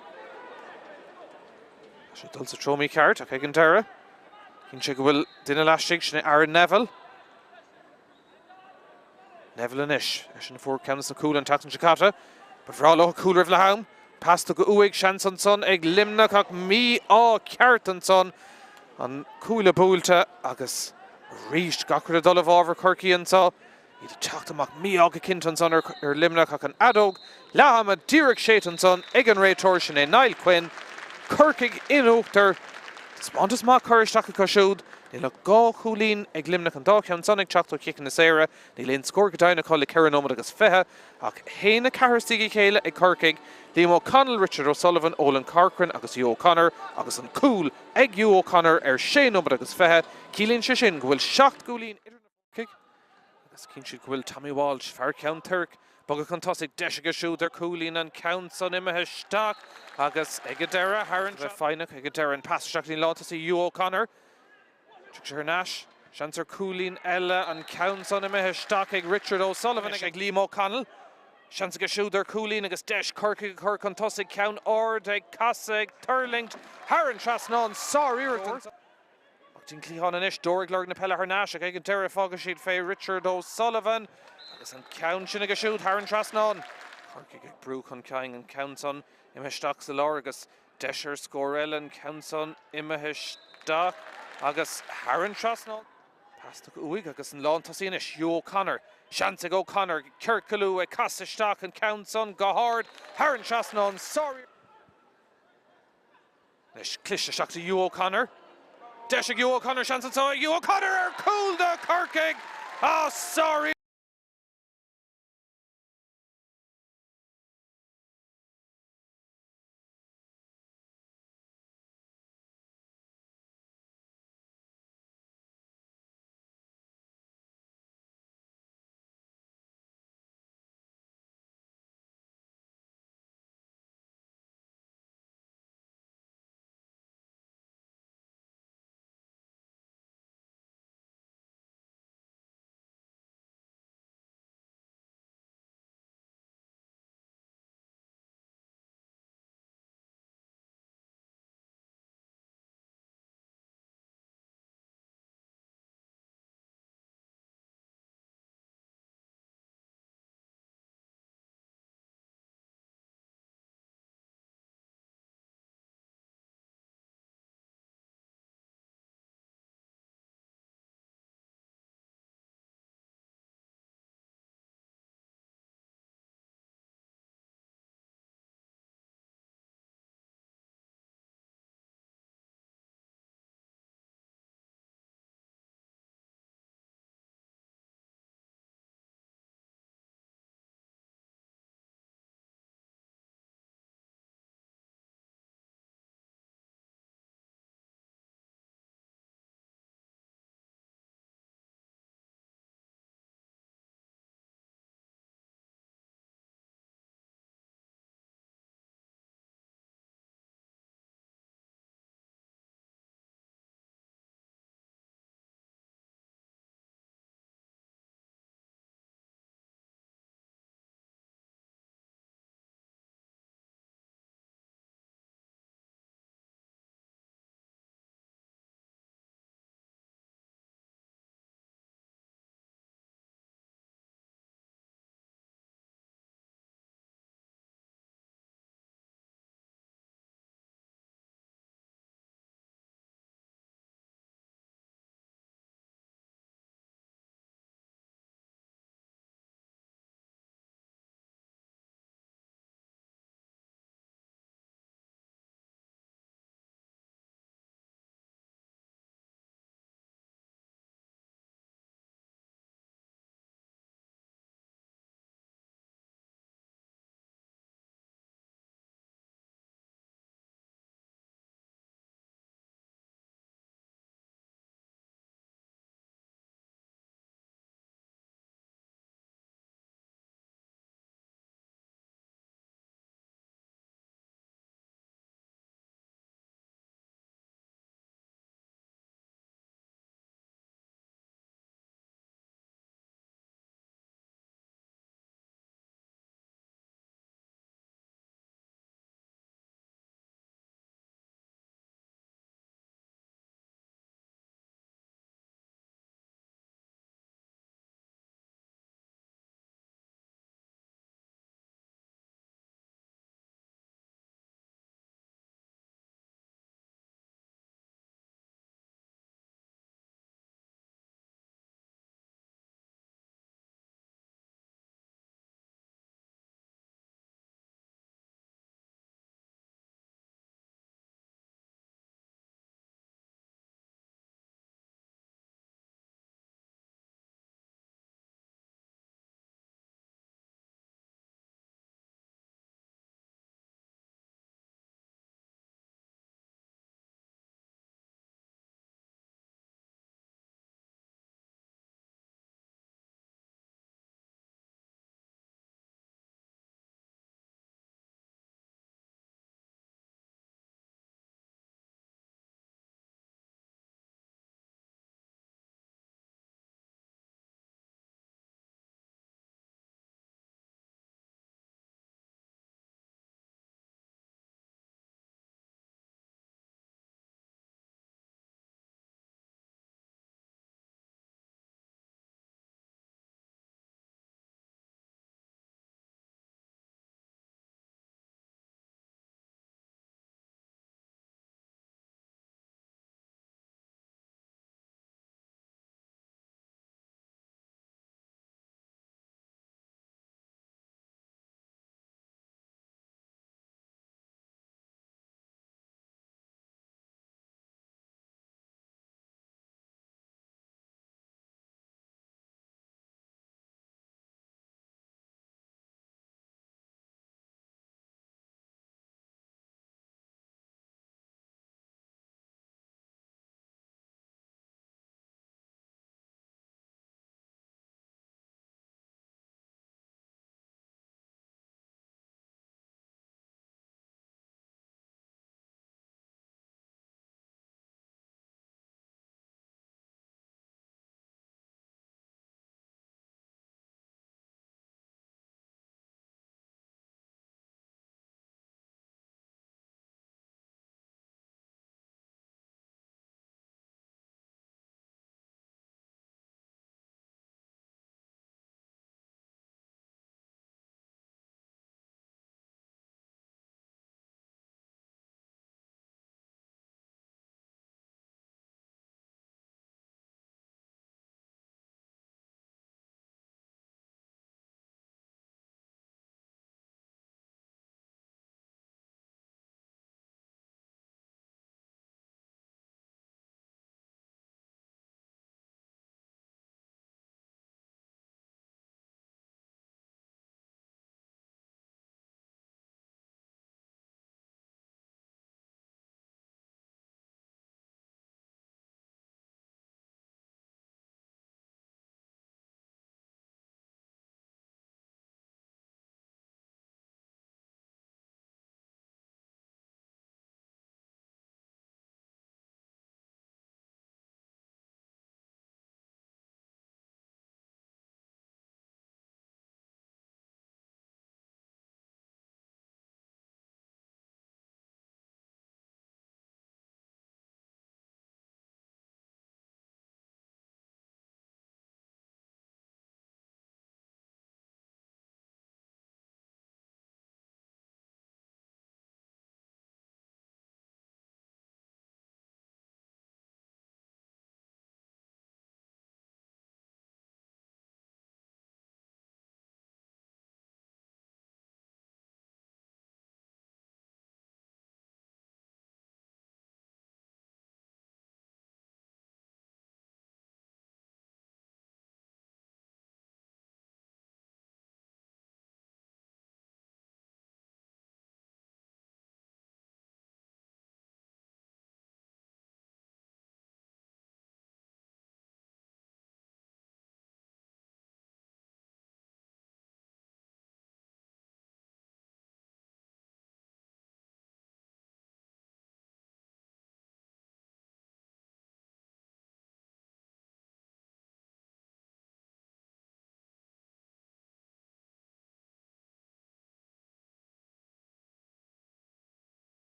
Tá sé ag dul sa treo mícheart ach ag an deireadh. Chinn sé go bhfuil duine laistigh, sin é Aaron Neville. Neville anois, eisean a fuair ceann de na cúil an tseachtain seo caite. Ba bhreá leo cúl roimh leath am. Pas tugtha uaidh, seans ansan ag Luimneach ach mí-ádh ceart ansan. An cuaille buailte agus arís gach rud ag dul i bhfabhar Chorcaí anseo. Iad ag teacht amach mí-ádh go cinnte ansan ar Luimneach ach an fheadóg leath ama díreach séidte ansan ag an réiteoir, sin é Niall Quinn. Corcaigh in uachtar. Taispeántas maith curtha isteach acu siúd. Níl ach 2 chúilín ag Luimneach, an dá cheann san ag teacht ó chiceanna saora. Níl aon scór go deimhin acu le 4 nóiméad agus 20, ach 1-4 istigh a chéile ag Corcaigh. Liam O'Connell, Richard O'Sullivan, Olin Corcoran agus Hugh O'Connor agus an cúl ag Hugh O'Connor ar 6 nóiméad agus 20. Ciallaíonn sé sin go bhfuil 7 gcúilín idir na Corcaigh agus cíonn siad go bhfuil Tommy Walsh, fear Cheann Toirc, bogtha chun tosaigh, deis aige siúd ar chúilín, an ceann san imithe isteach agus ag an deireadh thar an bheith foighneach ag an deireadh, an pas isteach go dtí an lántosaí Hugh O'Connor. Tugtha sé thar n-ais, seans ar chúilín eile, an ceann san imithe isteach ag Richard O'Sullivan ag Liam O'Connell. Seans aige siúd ar chúilín agus deis Corcaigh a chur chun tosaigh, ceann ard ag casadh, ag tuirlingt thar an trasnán, sár-iarracht ansan. Ach dtí an cliathán anois, Dobhair ag lorg na peile thar n-ais ach ag an deireadh fágfaidh siad fé Richard O'Sullivan agus an ceann sin aige siúd thar an trasnán. Corcaigh ag brú chun cinn, an ceann san imithe isteach sa lár agus deis ar scór eile, an ceann san imithe isteach agus thar an trasnán. Pas tugtha uaidh agus an lántosaí anois, Hugh O'Connor. Seans ag O'Connor ciorcalú, ag casadh isteach, an ceann san go hard thar an trasnán. Sár. Anois cliste isteach do Hugh O'Connor. Deis ag Hugh O'Connor, seans anseo ag Hugh O'Connor ar chúl do Chorcaigh! Ah, sár.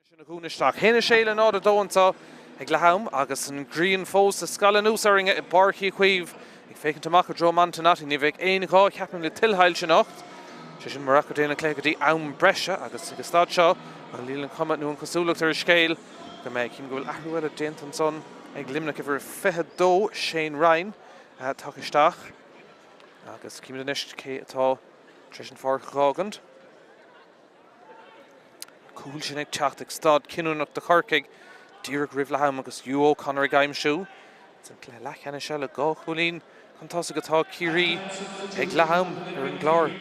Sin a dhún isteach. 1-6 le 0-2 anseo ag leath am agus an ghrian fós ag scalladh anuas orainn i bPáirc Uí Chaoimh. Ag féachaint amach i dtreo Montenotte, ní bheidh aon ghá, ceapaim, le tuilleadh soilse anocht. Sé sin murach go dtéann an cluiche go dtí am breise agus ag an staid seo, bhuel, níl an chuma nó an chosúlacht ar an scéal go mbeidh. Cím go bhfuil athrú eile déanta ansan ag Luimneach, uimhir 22, Shane Ryan, tagtha isteach agus címid anois cé atá tar éis an pháirc a dh'fhágaint. Cúl sin ag teacht ag staid cinniúnach do Chorcaigh díreach roimh leath am agus Hugh O'Connor ag aimsiú. San cluiche leathcheannais eile, 2 chúilín chun tosaigh atá Ciarraí ag leath am ar an gClár.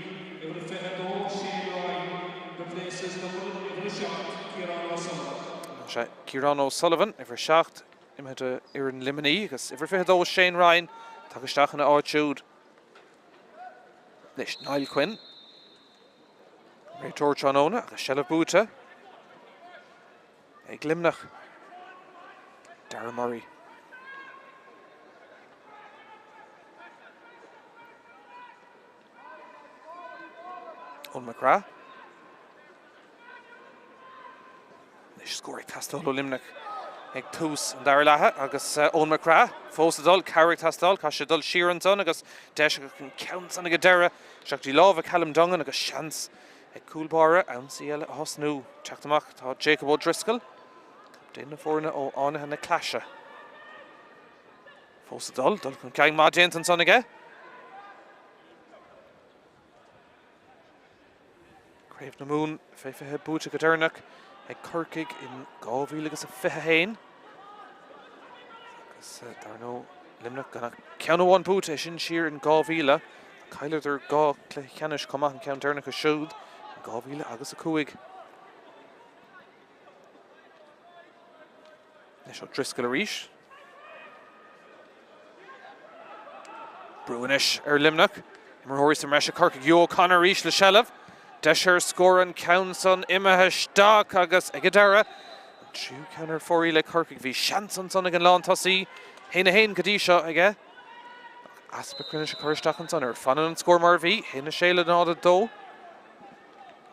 Tá sé Ciarán O'Sullivan, uimhir 7, imithe do fhoireann Luimnigh agus uimhir 22 Shane Ryan tagtha isteach ina áit siúd. Anois Niall Quinn. Réiteoir tráthnóna agus seilbh buaite ag Luimneach. Darragh Murray. Eoin McGrath. Anois scór ag teastáil ó Luimneach ag tús an dara leatha agus Eoin McGrath fós ag dul, cabhair ag teastáil, caithfidh sé dul siar ansan agus deis an ceann san ag an deireadh, isteach dtí lámha Callum Dungan agus seans ag cúl báire ionsaí eile a thosnú. Teacht amach tá Jacob O'Driscoll, captaen na foirne ó Fhánaithe na Claise. Fós ag dul, dul chun cinn maith déanta ansan aige. Craobh na Mumhan fé 20 buaite go deireanach ag Corcaigh in 2021 agus dar ndóigh Luimneach gan ach ceann amháin buaite, é sin siar in 2000. Chailleadar 2 chluiche ceannais chomh maith, an ceann deireanach acu siúd in 2005. Anois O'Driscoll arís. Brú anois ar Luimneach. Imreoirí sa mbreis ag Corcaigh. Hugh O'Connor arís le seilbh. Deis ar scór an ceann san imithe isteach agus ag an deireadh, an tríú ceann ar fóraoil ag Corcaigh. Bhí seans ansan ag an lántosaí. 1-1 go dtí seo aige. Ach easpa cruinnis ag cur isteach ansan air. Fanann an scór mar a bhí, 1-6 le 0-2.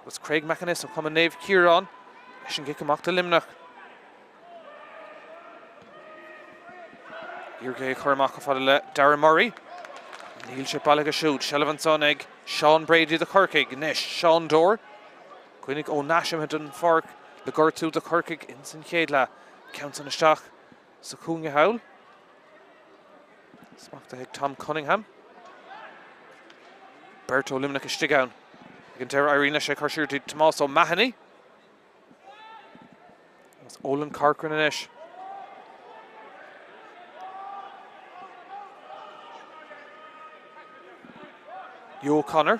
Agus Craig McInnes ó Chumann Naomh Ciarán leis an gcic amach do Luimneach. Iarraidh é a chur amach chomh fada le Darragh Murray. Níl sé bailithe siúd. Seilbh ansan ag Seán Brady do Chorcaigh. Anois Seán Dore. Cuimhnigh Eoin Nash imithe den pháirc le gortú do Chorcaigh ins an chéad leath. Ceann san isteach sa chúinne thall. Smachtaithe ag Tom Cunningham. Beirt ó Luimneach istigh ann. Ag an deireadh éiríonn leis é a chur siar dtí Tomás O'Mahony. Agus Olan Corcoran anois. Hugh O'Connor.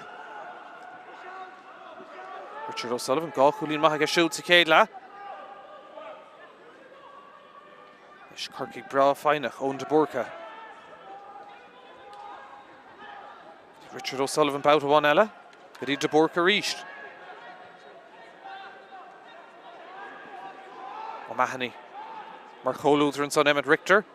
Richard O'Sullivan, 2 chúilín maith aige siúd sa chéad leath. Anois Corcaigh breá foighneach, Eoin de Búrca. Richard O'Sullivan babhta amháin eile go dtí de Búrca arís. O'Mahony mar chomhluadar ansan Emmet Richter.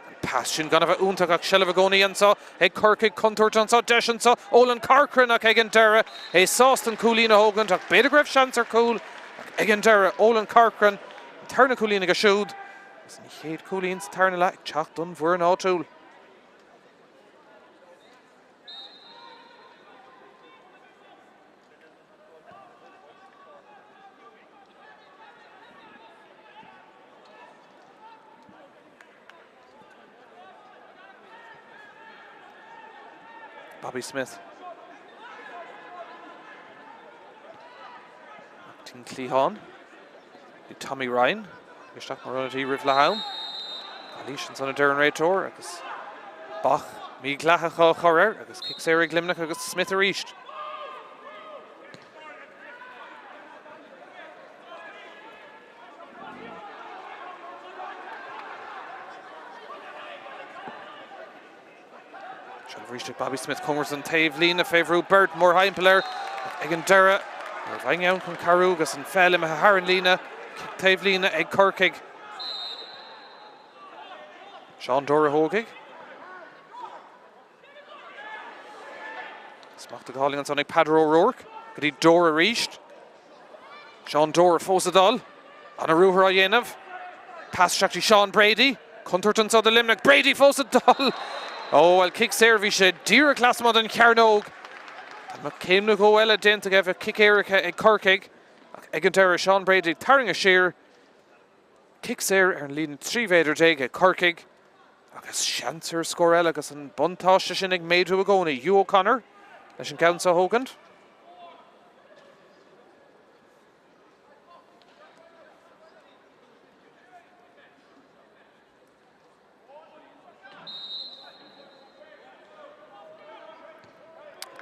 An pas sin gan a bheith iontach ach seilbh i gcónaí anseo ag Corcaigh, contúirt anseo, deis anseo, Olan Corcoran ach ag an deireadh é sásta an cúilín a thógaint ach b'fhéidir go raibh seans ar chúl ach ag an deireadh Olan Corcoran an tarna cúilín aige siúd agus an chéad chúilín sa tarna leath ag teacht don bhfoireann áitiúil. Bobby Smith. Dtí'n cliathán. Bhí Tommy Ryan isteach mar ionadaí roimh leath am. Calaois ansan a deir an réiteoir agus bac mídhleathach á chur air agus cic saor ag Luimneach agus Smith arís. Seilbh arís ag Bobby Smith cóngarach don taobhlíne fé bhrú beirt mórthimpeall air ag an deireadh. Ní raibh éinne ann chun cabhrú agus an pheil imithe thar an líne. Cic taobhlíne ag Corcaigh. Seán Dore a thógfaidh. Smacht go hálainn ansan ag Peadar O'Rourke go dtí Dore arís. Seán Dore fós ag dul. Ana-ruathar á dhéanamh. Pas isteach dtí Seán Brady. Contúirt anseo do Luimneach. Brady fós ag dul! Ó, bhuel, cic saor, bhí sé díreach lasmuigh den chearnóg. Dá mbeadh céim nó dhó eile déanta aige bheadh cic éirice ag Corcaigh. Ach ag an deireadh, Seán Brady ag tarraingt siar. Cic saor ar an líne 13 mhéadar ag Corcaigh. Agus seans ar scór eile agus an buntáiste sin ag méadú i gcónaí. Hugh O'Connor leis an gceann seo a thógaint.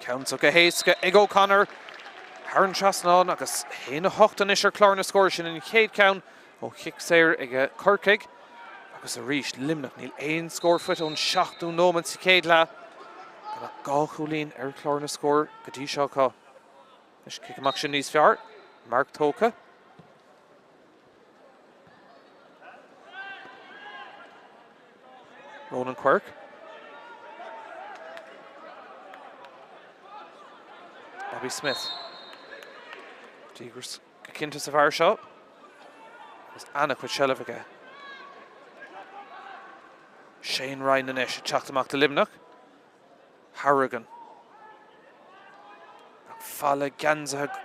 Ceann seo go héasca ag O'Connor thar an trasnán agus 1-8 anois ar chlár na scór. Sin an chéad cheann ó chic saor ag Corcaigh agus arís Luimneach. Níl aon scór faighte ón seachtú nóiméad sa chéad leath. Gan ach 2 chúilín ar chlár na scór go dtí seo acu. Anois cic amach sin níos fearr. Marc tógtha. Ronan Quirke. Bobby Smith. Díograis go cinnte sa bhfear seo. Agus an-chuid seilbh aige. Shane Ryan anois ag teacht amach do Luimneach. Harrigan. Ach falla geansaithe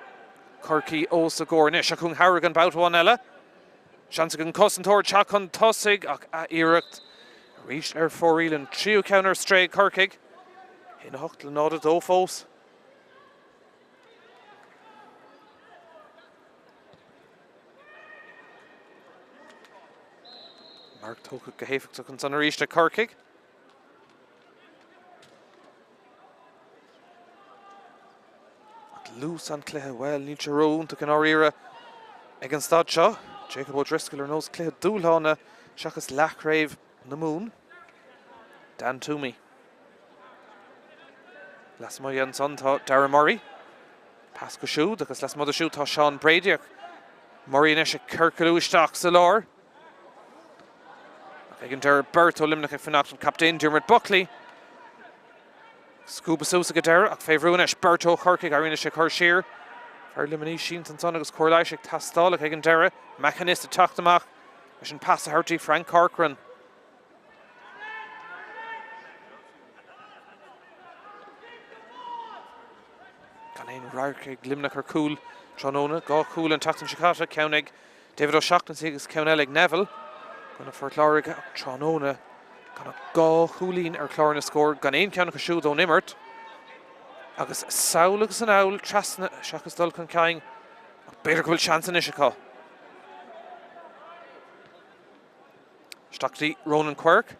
Chorcaí os a gcomhair anois. Seo chugainn Harrigan babhta amháin eile. Seans ag an cosantóir teacht chun tosaigh ach ath-iarracht arís ar fóraoil. An tríú ceann ar strae ag Corcaigh. 1-8 le 0-2 fós. Marc tógtha go héifeachtach ansan arís ag Corcaigh. Ach luas an chluiche, bhuel, níl sé ró-iontach i ndáiríre ag an staid seo. Jacob O'Driscoll ar nós cluiche dúshláin seachas leathchraobh na Mumhan. Dan Toomey. Lasmuigh ansan tá Darragh Murray. Pas go siúd agus lasmuigh de siúd tá Seán Brady ach Murray anois ag ciorcalú isteach sa lár. Ach ag an deireadh beirt ó Luimneach ag fanacht, an captaen Diarmuid Buckley. Scuabtha suas ag an deireadh ach fé bhrú anois beirt ó Chorcaigh, éiríonn leis é chur siar. Fear Luimnigh sínte ansan agus cóir leighis ag teastáil ach ag an deireadh McEniff ag teacht amach leis an pas a thabhairt dtí Frank Corcoran. Gan aon radharc ag Luimneach ar chúl tráthnóna. 2 chúl an tseachtain seo caite, ceann ag David O'Shaughnessy agus ceann eile ag Neville i gcoinne Phort Láirge ach tráthnóna gan ach 2 chúilín ar chlár na scór, gan aon cheann acu siúd ón imirt. Agus sall agus anall trasna seachas dul chun cinn ach b'fhéidir go bhfuil seans anois acu. Isteach go dtí Ronan Quirke.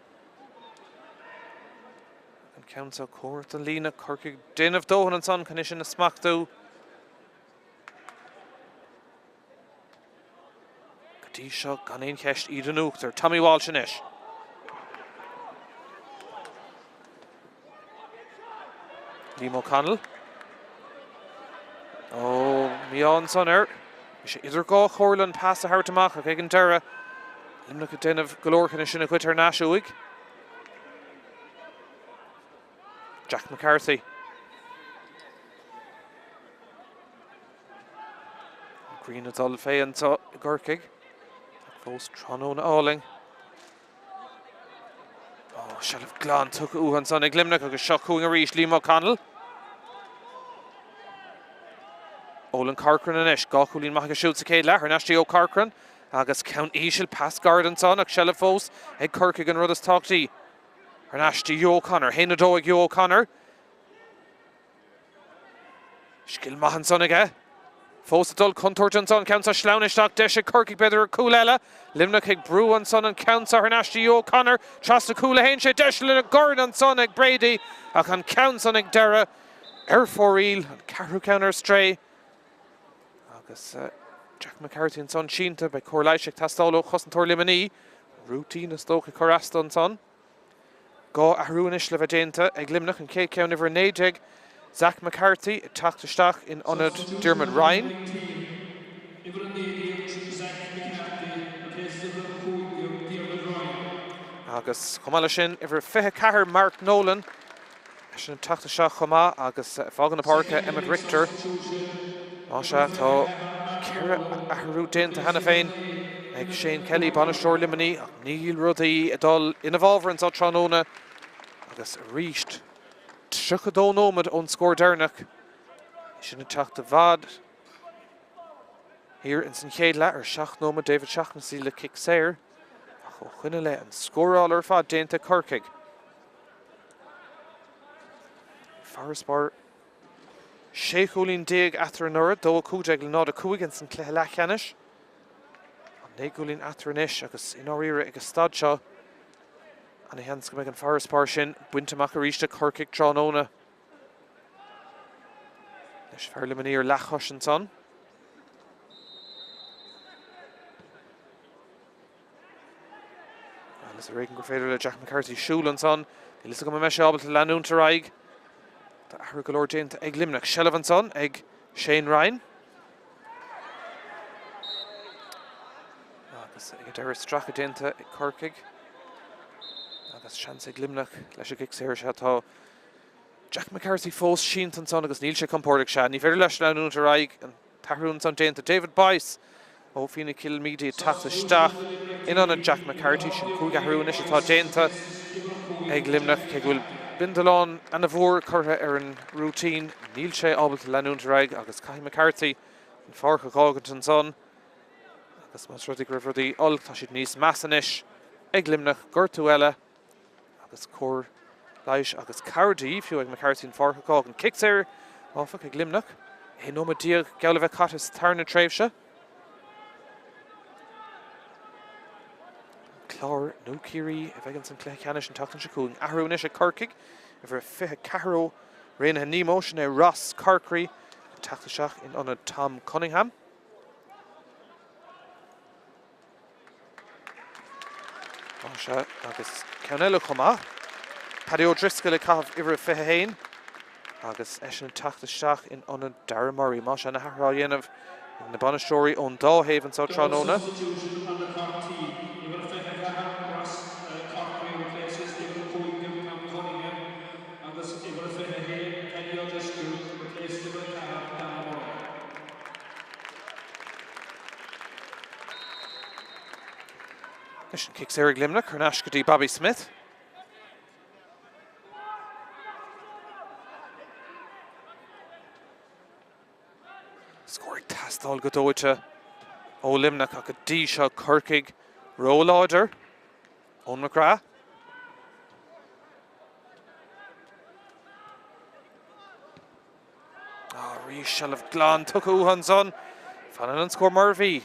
An ceann seo cóngarach don líne, Corcaigh ag déanamh dóthain ansan chun é sin a smachtú. Go dtí seo gan aon cheist iad in uachtar. Tommy Walsh anois. Liam O'Connell. Ó, mí-ádh ansan air. Bhí sé idir dhá chomhairle an pas a thabhairt amach ach ag an deireadh, Luimneach ag déanamh go leor chun é sin a ghoid thar n-ais uaidh. Jack McCarthy. An ghrian ag dul fé anseo i gCorcaigh. Ach fós tráthnóna álainn. Ó, seilbh glan tugtha uathu ansan ag Luimneach agus seo chugainn arís Liam O'Connell. Olin Corcoran anois, 2 chúilín maith aige siúd sa chéad leath, thar n-ais dtí Ó Corcoran agus ceann íseal, pas gairid ansan ach seilbh fós ag Corcaigh an rud is tábhachtaí. Thar n-ais dtí Hugh O'Connor, 1-2 ag Hugh O'Connor. Scil maith ansan aige. Fós ag dul contúirt ansan, ceann seo sleamhnaithe isteach, deis ag Corcaigh b'fhéidir ar chúl eile. Luimneach ag brú ansan an ceann seo thar n-ais dtí Hugh O'Connor. Trasna cúl a théann sé, deis lena dhorn ansan ag Brady ach an ceann san ag deireadh ar fóraoil, an ceathrú ceann ar strae. Agus Jack McCarthy ansan sínte, beidh cóir leighis ag teastáil ó chosantóir Luimnigh. Rúitín is dócha ag cur as dó ansan. 2 athrú anois le bheith déanta ag Luimneach, an chéad cheann uimhir 19, Zach McCarthy ag teacht isteach in ionad Diarmuid Ryan. Agus chomh maith leis sin, uimhir 24, Mark Nolan, eisean ag teacht isteach chomh maith agus ag fágáil na páirce, Emmet Richter. Más ea, tá 4 athrú déanta cheana féin ag Shane Kelly, bainisteoir Luimnigh, ach níl rudaí ag dul ina bhfabhar anseo tráthnóna agus arís 32 nóiméad ón scór deireanach, é sin ag teacht i bhfad thiar ins an chéad leath ar 7 nóiméad, David Shaughnessy le cic saor ach ó shoin i leith an scóráil ar fad déanta ag Corcaigh. Farasbarr 16 chúilín eatarthu anuraidh, 2-15 le 0-5 ins an cluiche leathcheannais. Tá 9 gcúilín eatarthu anois agus i ndáiríre ag an staid seo, ana-sheans go mbeidh an farasbarr sin bainte amach arís ag Corcaigh tráthnóna. Anois fear Luimnigh ar leathchois ansan. Bhuel, is ar éigean gur féidir le Jack McCarthy siúl ansan. Níl fhios agam an mbeidh sé ábalta leanúint ar aghaidh. Tá athrú go leor déanta ag Luimneach. Seilbh ansan ag Shane Ryan. Agus ag an deireadh stracadh déanta ag Corcaigh. Agus seans ag Luimneach leis an gcic saor seo. Tá Jack McCarthy fós sínte ansan agus níl sé compordach. Sea, ní féidir leis leanúint ar aghaidh. An t-athrú ansan déanta. David Boyce ó Fenagh Kilmeedy ag teacht isteach in ionad Jack McCarthy. Sin 5 athrú anois atá déanta ag Luimneach. Cé go bhfuil bindealán ana-mhór curtha ar an rúitín, níl sé ábalta leanúint ar aghaidh agus caithfidh McCarthy an pháirc a dh'fhágaint ansan. Agus más rud é go raibh rudaí olc, tá siad níos measa anois ag Luimneach. Gortú eile. Agus cóir leighis agus cabhair de dhíth fiú ag McCarthy an pháirc a dh'fhágaint. Cic saor, áfach, ag Luimneach. 11 nóiméad geall le bheith caite sa tarna tréimhse. An Clár nó Ciarraí a bheidh ins an cluiche ceannais an tseachtain seo chugainn. Athrú anois ag Corcaigh, uimhir 24 ó Raonaithe Nemo, sin é Ross Corkery ag teacht isteach in ionad Tom Cunningham. Sea, agus ceann eile chomh maith. Paddy O'Driscoll ag caitheamh uimhir 21 agus eisean ag teacht isteach in ionad Darragh Murray. Más ea, na hathruithe á dhéanamh ag na bainisteoirí ón dá thaobh anseo tráthnóna. Anois an cic saor ag Luimneach thar n-ais go dtí Bobby Smith. Scór ag teastáil go dóite ó Luimneach ach go dtí seo Corcaigh róláidir. Eoin McGrath. Arís seilbh glan tugtha uathu ansan. Fanann an scór mar a bhí.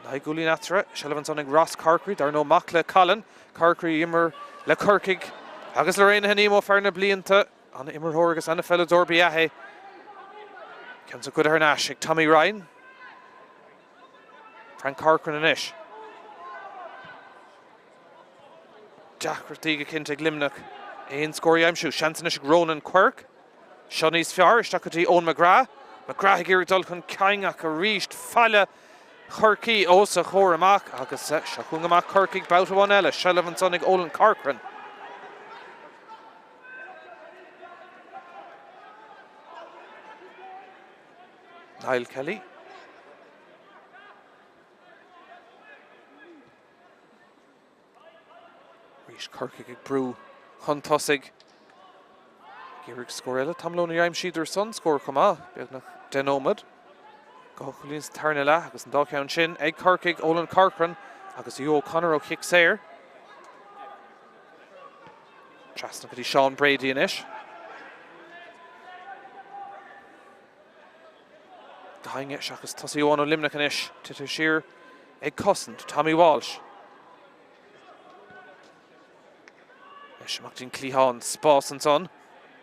9 gcúilín eatarthu. Seilbh ansan ag Ross Corkery, dar ndóigh mac le Colin Corkery a d'imir le Corcaigh agus le Raonaithe Nemo fear na blianta. An-imreoir agus an-pheileadóir ba ea é. Ceann san goidte thar n-ais ag Tommy Ryan. Frank Corcoran anois. Deacrachtaí go cinnte ag Luimneach aon scór a aimsiú. Seans anois ag Ronan Quirke. Seo níos fearr, isteach go dtí Eoin McGrath. McGrath ag iarraidh dul chun cinn ach arís faille Chorcaí os a chomhair amach agus seo chugainn amach Corcaigh babhta amháin eile. Seilbh ansan ag Olan Corcoran. Niall Kelly. Arís Corcaigh ag brú chun tosaigh. Ag iarraidh scór eile. Tamall ó níor aimsíodar san scór chomh maith, beagnach 10 nóiméad. 2 chúilín sa tarna leath agus an dá cheann sin ag Corcaigh, Olan Corcoran agus Hugh O'Connor ó chic saor. Trasna go dtí Sean Brady anois. Daingean seachas tosaí amháin ó Luimneach anois, tite siar ag cosaint, Tommy Walsh. Anois amach dtí'n cliathán, spás ansan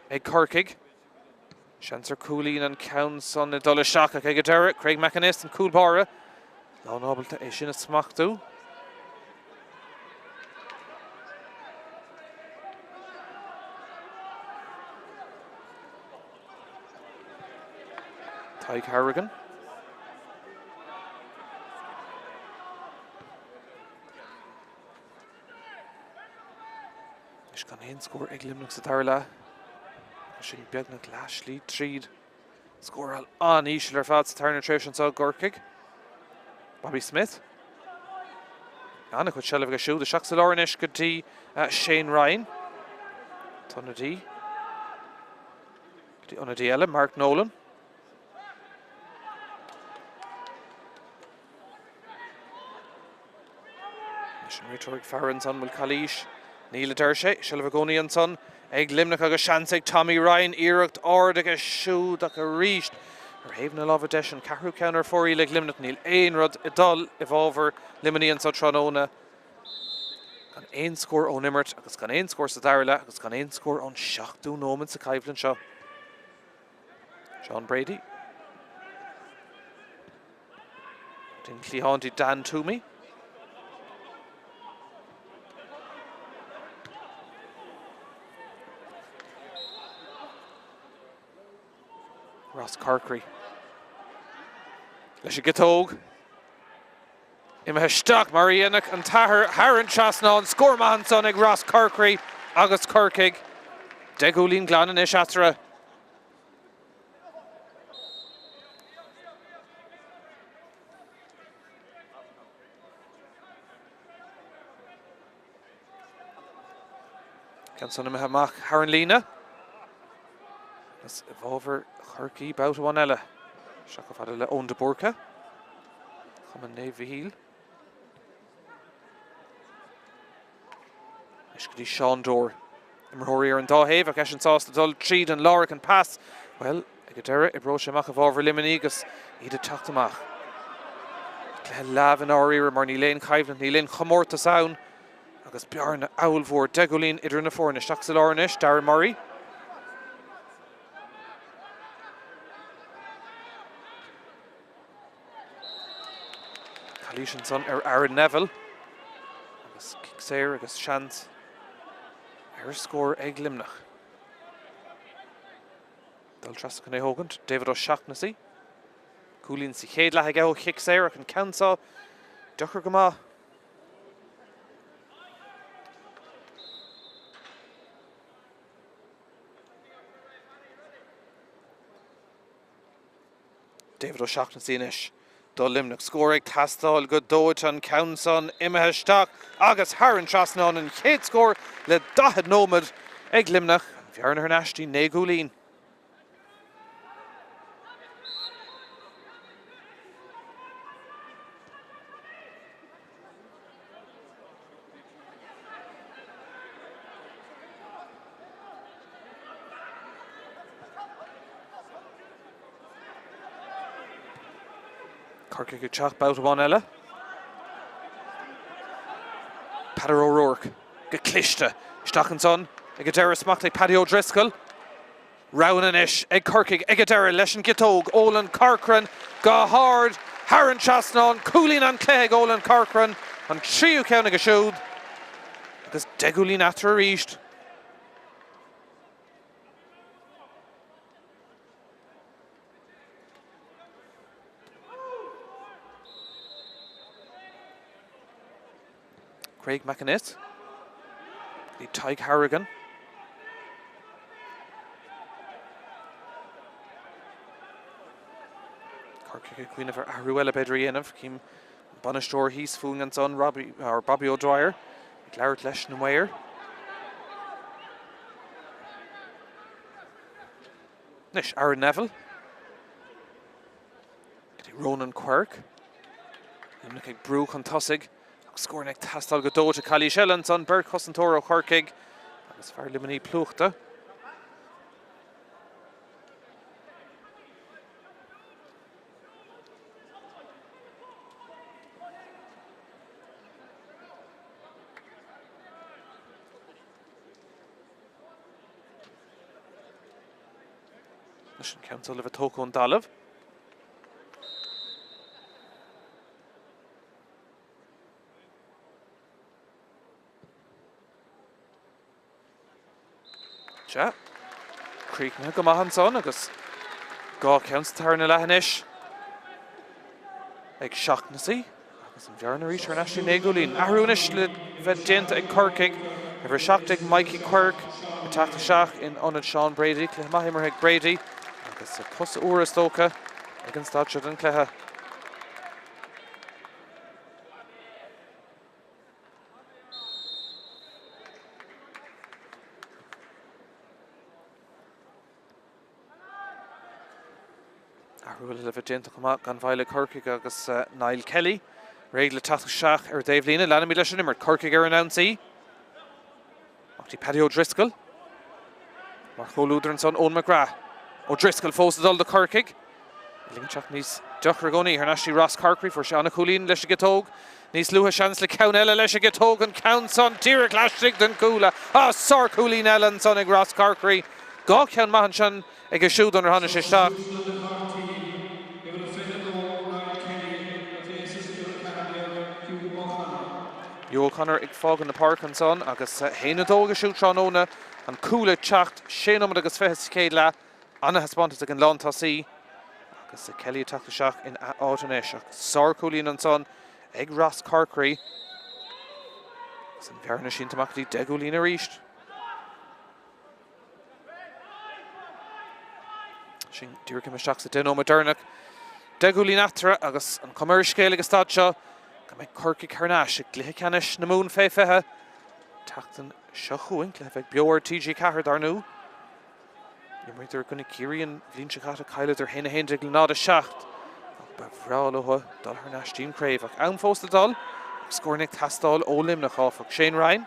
ag Corcaigh. Seans ar chúilín an ceann san ag dul isteach ach ag an deireadh, Craig McInnes an cúl báire, lán ábalta é sin a smachtú. Tadhg Hourigan. Anois gan aon scór ag Luimneach sa dara leath. Sin beagnach leath slí tríd. Scóráil an-íseal ar fad sa tarna tréimhse anseo i gCorcaigh. Bobby Smith. An-chuid seilbh aige siúd. Isteach sa lár anois go dtí Shane Ryan. Ionadaí. Go dtí ionadaí eile, Mark Nolan. Anois an réiteoir ag faire ansan, bhfuil calaois? Níl, a deir sé. Seilbh i gcónaí ansan ag Luimneach agus seans ag Tommy Ryan. Iarracht ard aige siúd ach arís ar thaobh na láimhe deise an ceathrú ceann ar fóraoil ag Luimneach. Níl aon rud ag dul i bhfabhar Luimnigh anso tráthnóna. Gan aon scór ón imirt agus gan aon scór sa dara leath agus gan aon scór ón seachtú nóiméad sa choimhlint seo. Sean Brady. An cliathán dtí Dan Toomey. Ross Corkery. Leis an gciotóg. Imithe isteach mar a dhéanfadh an t-athair thar an trasnán. Scór maith ansan ag Ross Corkery agus Corcaigh. 10 gcúilín glan anois eatarthu. Ceann san imithe amach thar an líne. Agus i bhfabhar Chorcaí babhta amháin eile. Seo chomh fada le Eoin de Búrca. Cumann Naomh Mhichíl. Anois go dtí Seán Dore. Imreoirí ar an dá thaobh ach eisean sásta dul tríd an lár ach an pas, bhuel, ag an deireadh, oibreoidh sé amach i bhfabhar Luimnigh agus iad ag teacht amach. Cluiche leamh i ndáiríre mar níl aon choimhlint, níl aon chomórtas ann agus bearna ollmhór, 10 gcúilín idir na foirne. Isteach sa lár anois, Darren Murray. Calaois ansan ar Aaron Neville agus cic saor agus seans ar scór ag Luimneach. Dul trasna chun é thógaint, David O'Shaughnessy. Cúilín sa chéad leath aige ó chic saor ach an ceann seo deacair go maith. David O'Shaughnessy anois do Luimneach. Scór ag teastáil go dóite an ceann san imithe isteach agus thar an trasnán an chéad scór le 40 nóiméad ag Luimneach. An bhearna thar n-ais dtí 9 gcúilín. Corcaigh ag teacht babhta amháin eile. Peadar O'Rourke go cliste isteach ansan ag an deireadh smacht ag Paddy O'Driscoll. Roghanna anois ag Corcaigh ag an deireadh leis an gciotóg, Olan Corcoran go hard thar an trasnán, cúilín an chluiche ag Olan Corcoran, an tríú ceann aige siúd agus 10 gcúilín eatarthu arís. Craig McEniff. Bhí Tadhg Harrigan. Corcaigh ag cuimhneamh ar athrú eile b'fhéidir a dhéanamh. Cím an bainisteoir thíos fúinn ansan, Robbie, or Bobby O'Dwyer, ag labhairt leis na maoir. Anois, Aaron Neville. Go dtí Ronan Quirke. Luimneach ag brú chun tosaigh agus scóranna ag teastáil go dóite. Calaois eile ansan, beirt chosantóir ó Chorcaigh agus fear Luimnigh plúchta. Anois an ceann seo le bheith tógtha ón dtalamh. Sea, críochnaithe go maith ansan agus 2 cheann sa tarna leath anois ag Shaughnessy. Agus an bhearna arís thar n-ais 9 gcúilín. Athrú anois le bheith déanta ag Corcaigh. Uimhir 17 Mikey Quirke ag teacht isteach in ionad Sean Brady. Cluiche maith imeartha ag Brady agus cosa úra is dócha ag an staid seo den chluiche. Athrú eile le bheith déanta chomh maith gan mhoill ag Corcaigh agus Niall Kelly réidh le teacht isteach ar an dtaobhlíne. Leanfaimid leis an imirt. Corcaigh ar an ionsaí. Amach dtí Paddy O'Driscoll. Mar chomhluadar ansan Eoin McGrath. O'Driscoll fós ag dul do Chorcaigh. Ag teacht níos deacra i gcónaí. Thar n-ais dtí Ross Corkery. Fuair sé an-chúilín leis an gciotóg. Níos luaithe seans le ceann eile leis an gciotóg. An ceann san díreach laistigh den chuaille. Ah, sár-chúilín eile ansan ag Ross Corkery. 2 cheann maith ansin aige siúd ónar tháinig sé isteach. Hugh O'Connor ag fágáil na páirce ansan agus 1-2 aige siúd tráthnóna. An cúl ag teacht, sé nóiméad agus 20 sa chéad leath. Ana-thaispeántas ag an lántosaí agus Kelly ag teacht isteach ina áit anois. Ach sár-chúilín ansan ag Ross Corkery agus an bhearna sínte amach go dtí 10 gcúilín arís. Sin díreach imithe isteach sa 10 nóiméad deireanach. 10 gcúilín eatarthu agus an chuma ar an scéal ag an staid seo go mbeidh Corcaigh thar n-ais i gcluiche ceannais na Mumhan fé 20 tseachtain seo chugainn, cluiche a bheidh beo ar TG4 dar ndóigh. D'imríodar i gcoinne Ciarraí an bhliain seo caite, chailleadar 1-11 le 0-7 ach ba bhreá leo dul thar n-ais dtí'n chraobh. Ach am fós le dul agus scóranna ag teastáil ó Luimneach áfach. Shane Ryan.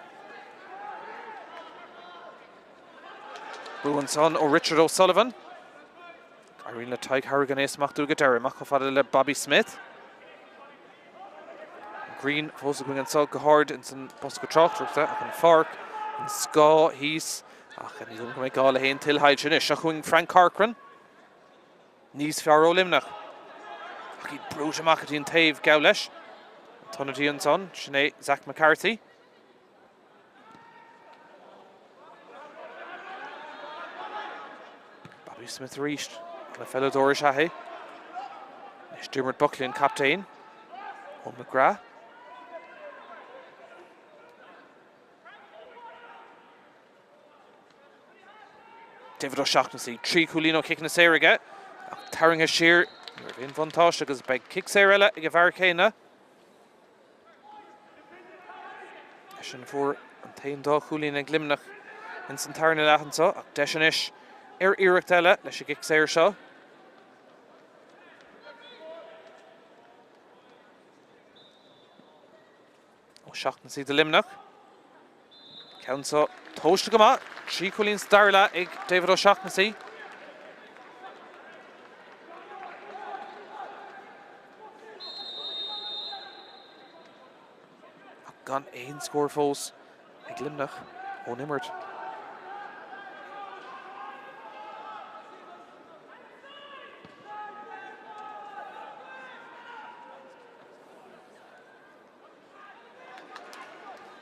Brú ansan ó Richard O'Sullivan. Éiríonn le Tadhg Hourigan é a smachtú ag an deireadh. Amach chomh fada le Bobby Smith. An ghrian fós againn anso go hard ins an bosca tráchtaireachta ach an pháirc ina scáth thíos. Ach ní dóigh liom go mbeidh gá le haon tuile shoilse anois. Seo chugainn Frank Corcoran. Níos fearr ó Luimneach. Ach iad brúite amach go dtí an taobh. Gabh leis. An t-ionadaí ansan, sin é Zach McCarthy. Bobby Smith arís. Ana-pheileadóir is ea é. Anois Diarmuid Buckley an captaen. Eoin McGrath. David O'Shaughnessy, 3 chúilín ó chiceanna saora aige, ach tarraingthe siar, ní raibh aon bhuntáiste agus beidh cic saor eile ag an bhfear céanna. Eisean a fuair an t-aon dá chúilín ag Luimneach ins an tarna leath anseo ach deis anois ar iarracht eile leis an gcic saor seo. O'Shaughnessy do Luimneach. Ceann seo tomhaiste go maith. 3 chúilín sa dara leath ag David O'Shaughnessy. Ach gan aon scór fós ag Luimneach ón imirt.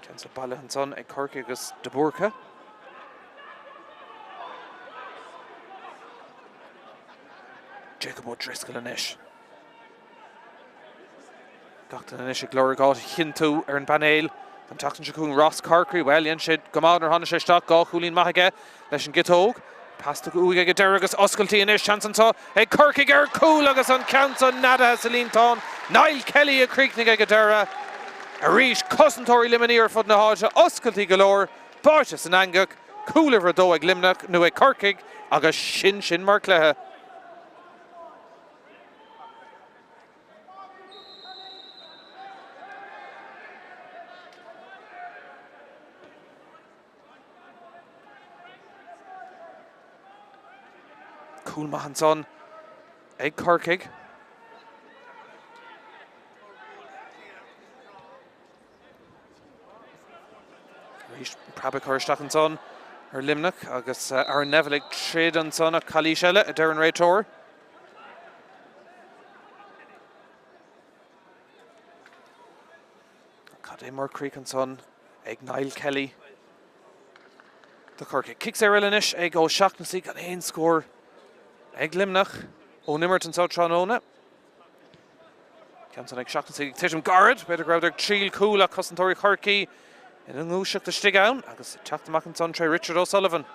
Ceann seo bailithe ansan ag Corcaigh agus De Búrca. Jacob O'Driscoll anois. Gach duine anois ag lorg áit a chinntiú ar an bpainéal. An tseachtain seo chugainn Ross Corkery, bhuel, dhein sé go maith nuair a tháinig sé isteach, 2 chúilín maith aige leis an gciotóg. Pas tugtha uaidh ag an deireadh agus oscailtí anois, seans anseo ag Corcaigh ar chúl agus an ceann seo neadaithe sa líontán. Niall Kelly a chríochnaigh ag an deireadh. Arís, cosantóirí Luimnigh ar fud na háite, oscailtí go leor, báite san eangach, cúl uimhir a dó ag Luimneach, nó ag Corcaigh, agus sin sin mar chluiche. Cúl maith ansan ag Corcaigh. Arís preab ag cur isteach ansan ar Luimneach agus Aaron Neville ag troid ansan ach calaois eile a deir an réiteoir. Cad é mar chríoch ansan ag Niall Kelly do Chorcaigh. Cic saor eile anois ag O'Shaughnessy gan aon scór ag Luimneach ón imirt anseo tráthnóna. Ceann san ag Shaughnessy ag titim gairid, b'fhéidir go rabhadar ag triail cúl ach cosantóirí Chorcaí ina ngluaiseacht istigh ann agus ag teacht amach ansan tré Richard O'Sullivan.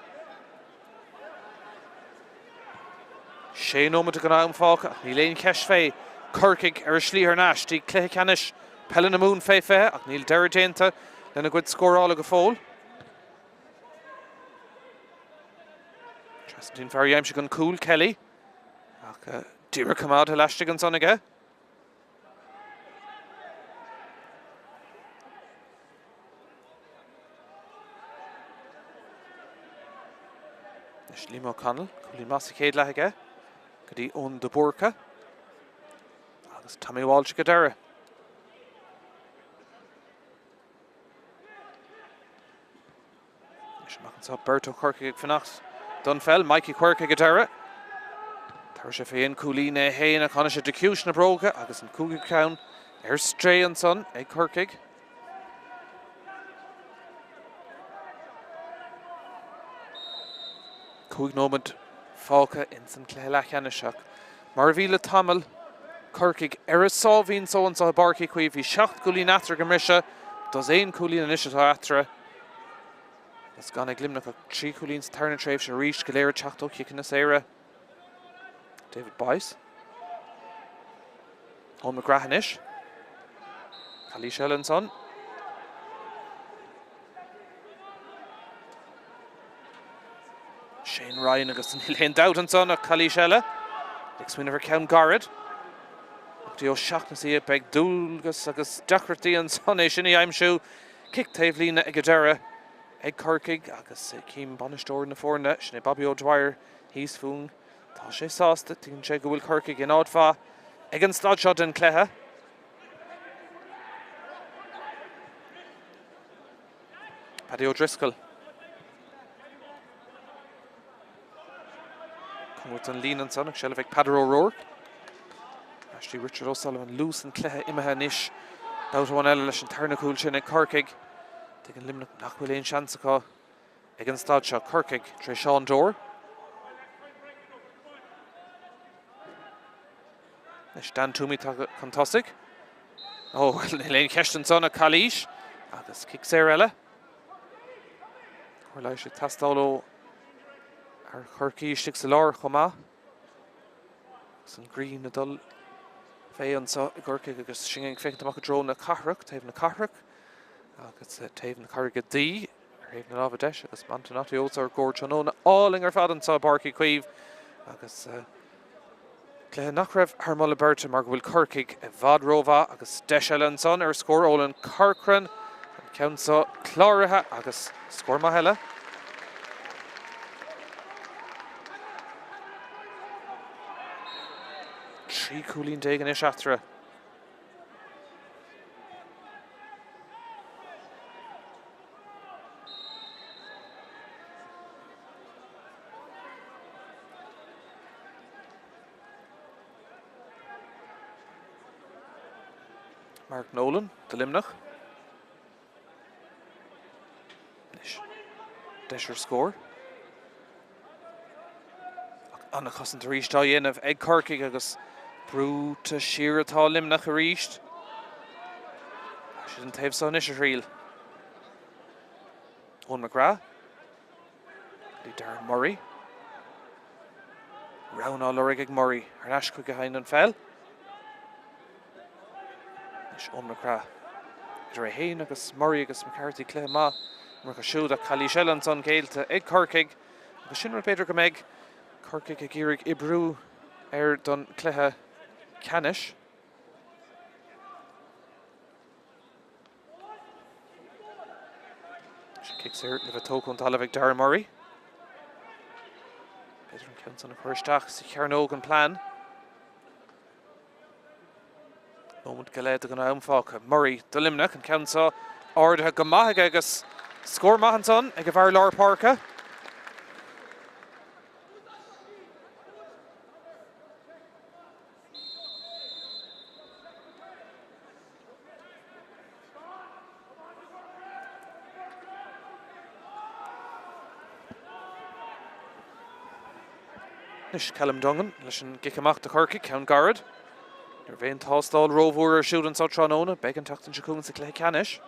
Sé nóiméad den am fágtha ach níl aon cheist fé, Corcaigh ar a slí thar n-ais dtí cluiche ceannais peile na Mumhan fé 20 ach níl deireadh déanta lena gcuid scórála go fóill. Trasna dtí'n fear a d'aimsigh an cúl, Kelly, ach. Díreach coimeádtha laistigh ansan aige. Anois Liam O'Connell, cúilín maith sa chéad leath aige go dtí Eoin de Búrca agus Tommy Walsh ag an deireadh. Anois amach anseo beirt ó Chorcaigh ag fanacht don pheil, Mikey Quirke ag an deireadh. Tabharfaidh sé fé aon chúilín é féin ach tháinig sé de chiumhais na bróige agus an cúigiú ceann ar strae ansan ag Corcaigh. 5 nóiméad fágtha ins an cluiche leathcheannais ach mar a bhí le tamall, Corcaigh ar a sáimhín só anseo i bPáirc Uí Chaoimh. Bhí 7 gcúilín eatarthu ag an mbriseadh, dosaen cúilín anois atá eatarthu. Agus gan ag Luimneach ach 3 chúilín sa tarna tréimhse arís, go léir ag teacht ó chiceanna saora. David Boyce. Eoin McGrath anois. Calaois eile ansan. Shane Ryan agus níl aon dabht ansan ach calaois eile. Ag smaoineamh ar ceann gairid. Ach dtí ó seachnasaí beidh dualgas agus deacrachtaí ansan é sin a aimsiú. Cic taobhlíne ag an deireadh ag Corcaigh agus cím bainisteoir na foirne, sin é Bobby O'Dwyer, thíos fúinn. Tá sé sásta, tuigeann sé go bhfuil Corcaigh in áit mhaith ag an staid seo den chluiche. Paddy O'Driscoll. Cóngarach don líne ansan ach seilbh ag Peadar O'Rourke. Aistrigh Richard O'Sullivan luas an chluiche imithe anois. Babhta amháin eile leis an tarna cúl sin ag Corcaigh. Tuigeann Luimneach nach bhfuil aon seans acu ag an staid seo. Corcaigh tré Seán Dore. Anois Dan Toomey tagtha chun tosaigh. Ó, níl aon cheist ansan ach calaois agus cic saor eile. Cóir leighis ag teastáil ó fhear Chorcaí istigh sa lár chomh maith. Agus an ghrian ag dul fé anseo i gCorcaigh agus sinn ag féachaint amach i dtreo na cathrach, taobh na cathrach agus taobh na Carraige Duí ar thaobh na láimhe deise agus Montenotte os ár gcomhair tráthnóna álainn ar fad anseo i bPáirc Uí Chaoimh agus Cluiche nach raibh thar moladh beirte mar go bhfuil Corcaigh i bhfad rómhaith agus deis eile ansan ar scór Eolan Corcoran, an ceann seo cláraithe agus scór maith eile. 13 cúilín anois eatarthu. Mark Nolan do Luimneach. Anois, deis ar scór. Ach an-chosaint arís á dhéanamh ag Corcaigh agus brúite siar atá Luimneach arís. Tá siad an taobh seo anois a thriail. Eoin McGrath. Go dtí Darren Murray. Roghanna á lorg ag Murray. Thar n-ais chuige féin an pheil. Anois Eoin McGrath. Idir é féin agus Murray agus McCarthy cluiche maith imeartha siúd ach calaois eile ansan géillte ag Corcaigh agus sin rud b'fhéidir go mbeidh Corcaigh ag iarraidh oibriú air don chluiche ceannais. Cic saor le bheith tógtha ón talamh ag Darren Murray. B'fhéidir an ceann san a chur isteach sa chearnóg an plean. Nóiméad go leith den am fágtha. Murray do Luimneach, an ceann seo ardaithe go maith aige agus scór maith ansan ag an bhfear lár páirce. Anois Callum Dungan leis an gcic amach do Chorcaigh, ceann gairid. Ní raibh aon tástáil rómhór ar siúl anseo tráthnóna, beidh an tseachtain seo chugainn sa chluiche ceannais.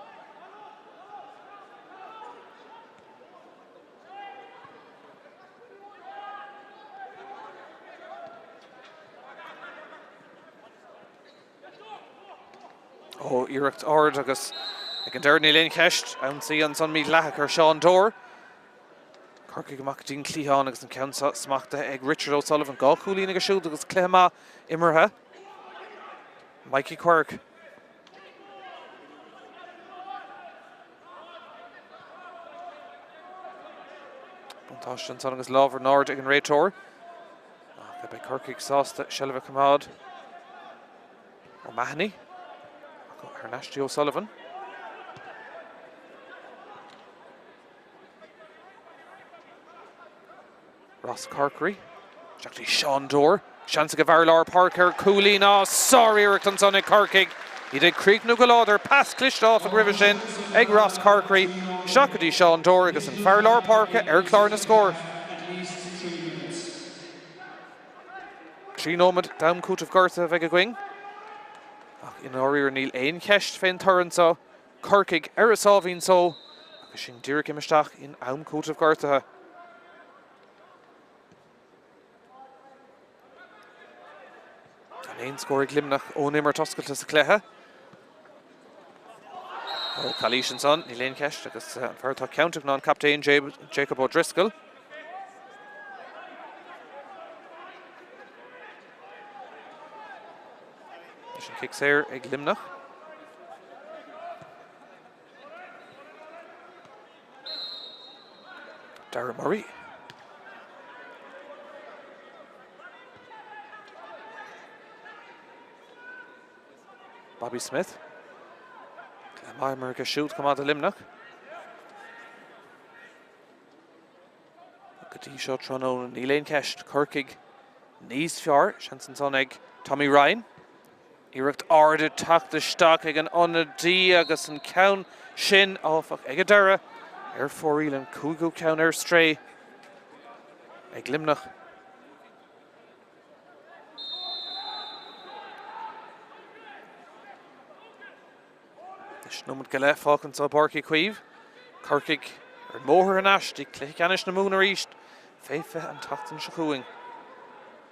Ó, iarracht ard agus ag an deireadh níl aon cheist. Ionsaí ansan mídhleathach ar Seán Dore. Corcaigh amach go dtí an cliathán agus an ceann seo smachtaithe ag Richard O'Sullivan. 2 chúilín aige siúd agus cluiche maith imeartha. Mikey Quirke. Buntáiste ansan agus lámh in airde ag an réiteoir. Ach beidh Corcaigh sásta seilbh a choimeád. O'Mahony. Thar n-ais dtí O'Sullivan. Ross Corkery. Isteach dtí Seán Dore. Seans ag an bhfear lár páirce ar chúilín. Á, sár-iarracht ansan ag Corcaigh. Iad ag críochnú go láidir. Pas cliste áfach roimhe sin ag Ross Corkery. Isteach go dtí Seán Dore agus an fear lár páirce ar chlár na scór. 3 nóiméad d'am cúitimh gortaithe a bheidh againn. Ach i ndáiríre níl aon cheist fén toradh anseo. Corcaigh ar a sáimhín só agus sinn díreach imithe isteach in am cúitimh gortaithe. Gan aon scór ag Luimneach ón imirt oscailte sa chluiche. Ó, calaois ansan, níl aon cheist agus an fear atá ciontach ná an captaen Jacob O'Driscoll. Leis an cic saor ag Luimneach. Darragh Murray. Bobby Smith. Maith imeartha aige siúd chomh maith do Luimneach. Go dtí seo tráthnóna níl aon cheist, Corcaigh níos fearr. Seans ansan ag Tommy Ryan. Iarracht ard ag teacht isteach ag an ionadaí agus an ceann sin, áfach, ag an deireadh ar fóraoil, an cúigiú ceann ar strae ag Luimneach. Anois nóiméad go leith fágtha anseo i bPáirc Uí Chaoimh. Corcaigh ar an mbóthar thar n-ais dtí cluiche ceannais na Mumhan arís fé 20 an tseachtain seo chugainn.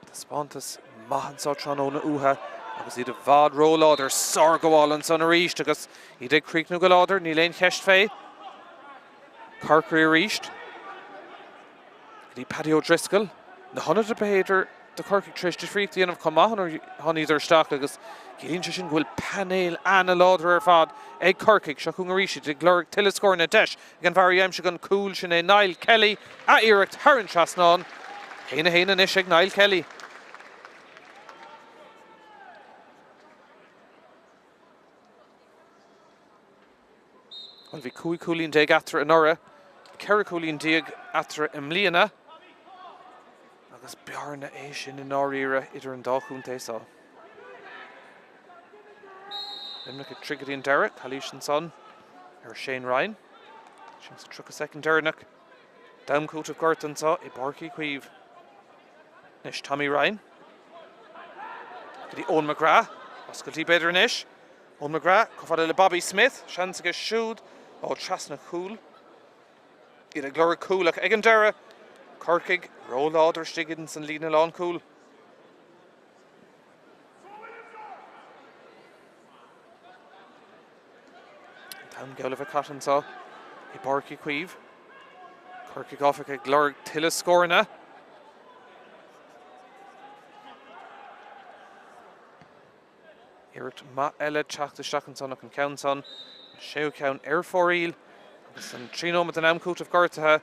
Taispeántas maith anseo tráthnóna uathu agus iad i bhfad róláidir. Sárghabháil ansan arís agus iad ag críochnú go láidir, níl aon cheist fé. Corkery arís. Go dtí Paddy O'Driscoll. Na hionadaithe b'fhéidir do Chorcaigh tar éis difríocht a dhéanamh chomh maith nuair a tháinigíodar isteach agus ciallaíonn sé sin go bhfuil painéal ana-láidir ar fad ag Corcaigh. Seo chugainn arís iad ag lorg tuilleadh scóranna. Deis ag an bhfear a d'aimsigh an cúl, sin é Niall Kelly. A iarracht thar an trasnán. 1-1 anois ag Niall Kelly. Bhuel, bhí 15 cúilín eatarthu anuraidh, 14 cúilín eatarthu i mbliana agus bearna é sin i ndáiríre idir an dá chontae seo. Luimneach ag troid go dtí an deireadh, calaois ansan ar Shane Ryan. Sin sa 30 soicind deireanach. D'am cúitimh gortaithe anseo i bPáirc Uí Chaoimh. Anois Tommy Ryan. Go dtí Eoin McGrath. Oscailtí b'fhéidir anois. Eoin McGrath chomh fada le Bobby Smith, seans aige siúd ó trasna chúl. Iad ag lorg cúl ach ag an deireadh, Corcaigh róláidir istigh ins an líne lánchúil. An t-am geall le bheith caite anseo i bPáirc Uí Chaoimh. Corcaigh áfach ag lorg tuilleadh scóranna. Iarracht maith eile teacht isteach ansan ach an ceann san, an séú ceann ar fóraoil agus an 3 nóiméad den am cúitimh gortaithe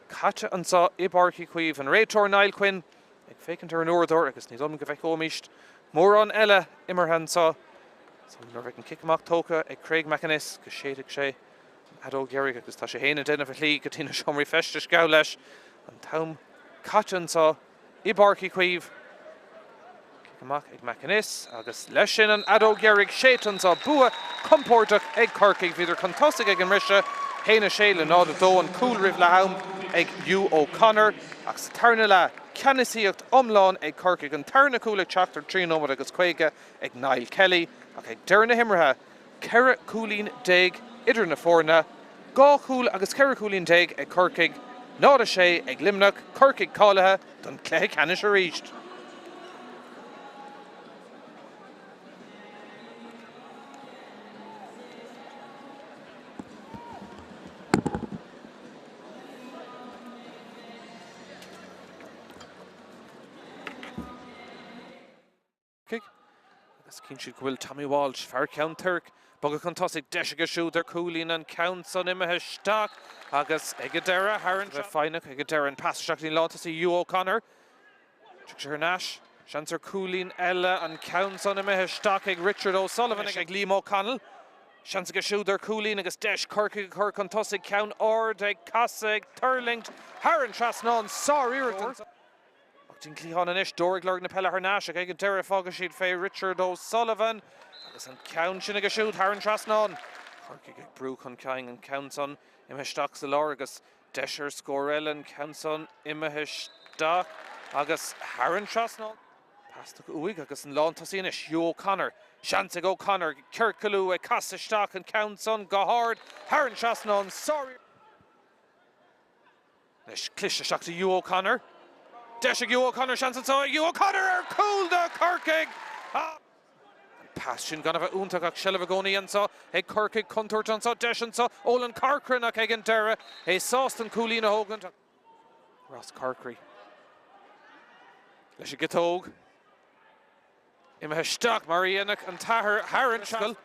caite anso i bPáirc Uí Chaoimh. An réiteoir Niall Quinn ag féachaint ar an uaireadóir agus ní dóigh liom go bhfeicfimist mórán eile imeartha anso sula mbeidh an cic amach tógtha ag Craig McInnes go séidfidh sé an fheadóg dheiridh agus tá sé féin ag déanamh a shlí go dtí na seomraí feistis geall leis an t-am caite anso i bPáirc Uí Chaoimh. Cic amach ag McInnes agus leis sin an fheadóg dheiridh séidte anseo. Bua compordach ag Corcaigh. Bhíodar chun tosaigh ag an mbriseadh, 1-6 le 0-2 an cúl roimh leath am ag Hugh O'Connor. Ach sa tarna leath, ceannasaíocht iomlán ag Corcaigh. An tarna cúl ag teacht ar 3 nóiméad agus 50 ag Niall Kelly. Ach ag deireadh na himeartha, 14 cúilín idir na foirne, 2 chúl agus 14 cúilín ag Corcaigh, 0-6 ag Luimneach, Corcaigh cáilithe don chluiche ceannais arís. Agus cíonn siad go bhfuil Tommy Walsh, fear Cheann Toirc, bogtha chun tosaigh, deis aige siúd ar chúilín, an ceann san imithe isteach agus ag an deireadh thar an bheith foighneach ag an deireadh, an pas isteach don lántosaí Hugh O'Connor. Tiochfaidh sé thar n-ais, seans ar chúilín eile, an ceann san imithe isteach ag Richard O'Sullivan ag Liam O'Connell. Seans aige siúd ar chúilín agus deis Corcaigh a chur chun tosaigh, ceann ard ag casadh, ag tuirlingt thar an trasnán, sár-iarracht ansan. Ach dtí'n cliathán anois, Dobhair ag lorg na peile thar n-ais ach ag an deireadh fágfaidh siad fé Richard O'Sullivan agus an ceann sin aige siúd thar an trasnán. Corcaigh ag brú chun cinn, an ceann san imithe isteach sa lár agus deis ar scór eile, an ceann san imithe isteach agus thar an trasnán. Pas tugtha uaidh agus an lántosaí anois, Hugh O'Connor. Seans ag O'Connor ciorcalú, ag casadh isteach, an ceann san go hard thar an trasnán. Sár. Anois cliste isteach do Hugh O'Connor. Deis ag Hugh O'Connor, seans anseo ag Hugh O'Connor ar chúl do Chorcaigh! An pas sin gan a bheith iontach ach seilbh i gcónaí anseo ag Corcaigh. Contúirt anseo, deis anseo, Olan Corcoran ach ag an deireadh é sásta an cúilín a thógaint. Ross Corkery leis an gciotóg. Imithe isteach mar a dhéanfadh an t-athair thar an scoil.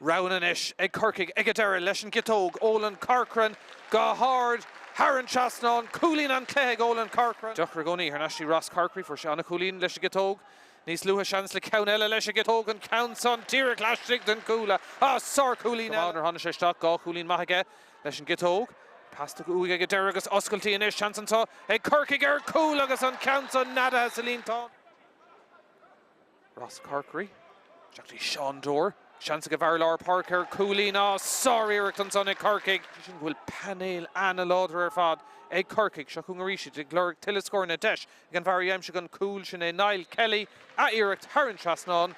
Roghanna anois ag Corcaigh ag an deireadh leis an gciotóg, Olan Corcoran go hard thar an trasnán, cúilín an chluiche ag Olan Corcoran. Deacair i gcónaí thar n-ais dtí Ross Corkery, fuair sé an-chúilín leis an gciotóg níos luaithe, seans le ceann eile leis an gciotóg, an ceann san díreach laistigh den chuaille. Ah, sár-chúilín eile. Nuair a tháinig sé isteach, 2 chúilín maith aige leis an gciotóg. Pas tugtha uaidh ag an deireadh agus oscailtí anois, seans anseo ag Corcaigh ar chúl agus an ceann san neadaithe sa líontán. Ross Corkery. Isteach dtí Seán Dore. Seans ag an bhfear lár páirce ar chúilín. Á, sár-iarracht ansan ag Corcaigh. Sé sin go bhfuil painéal ana-láidir ar fad ag Corcaigh. Seo chugainn arís iad ag lorg tuilleadh scóranna. Deis ag an bhfear a d'aimsigh an cúl, sin é Niall Kelly. A iarracht thar an trasnán.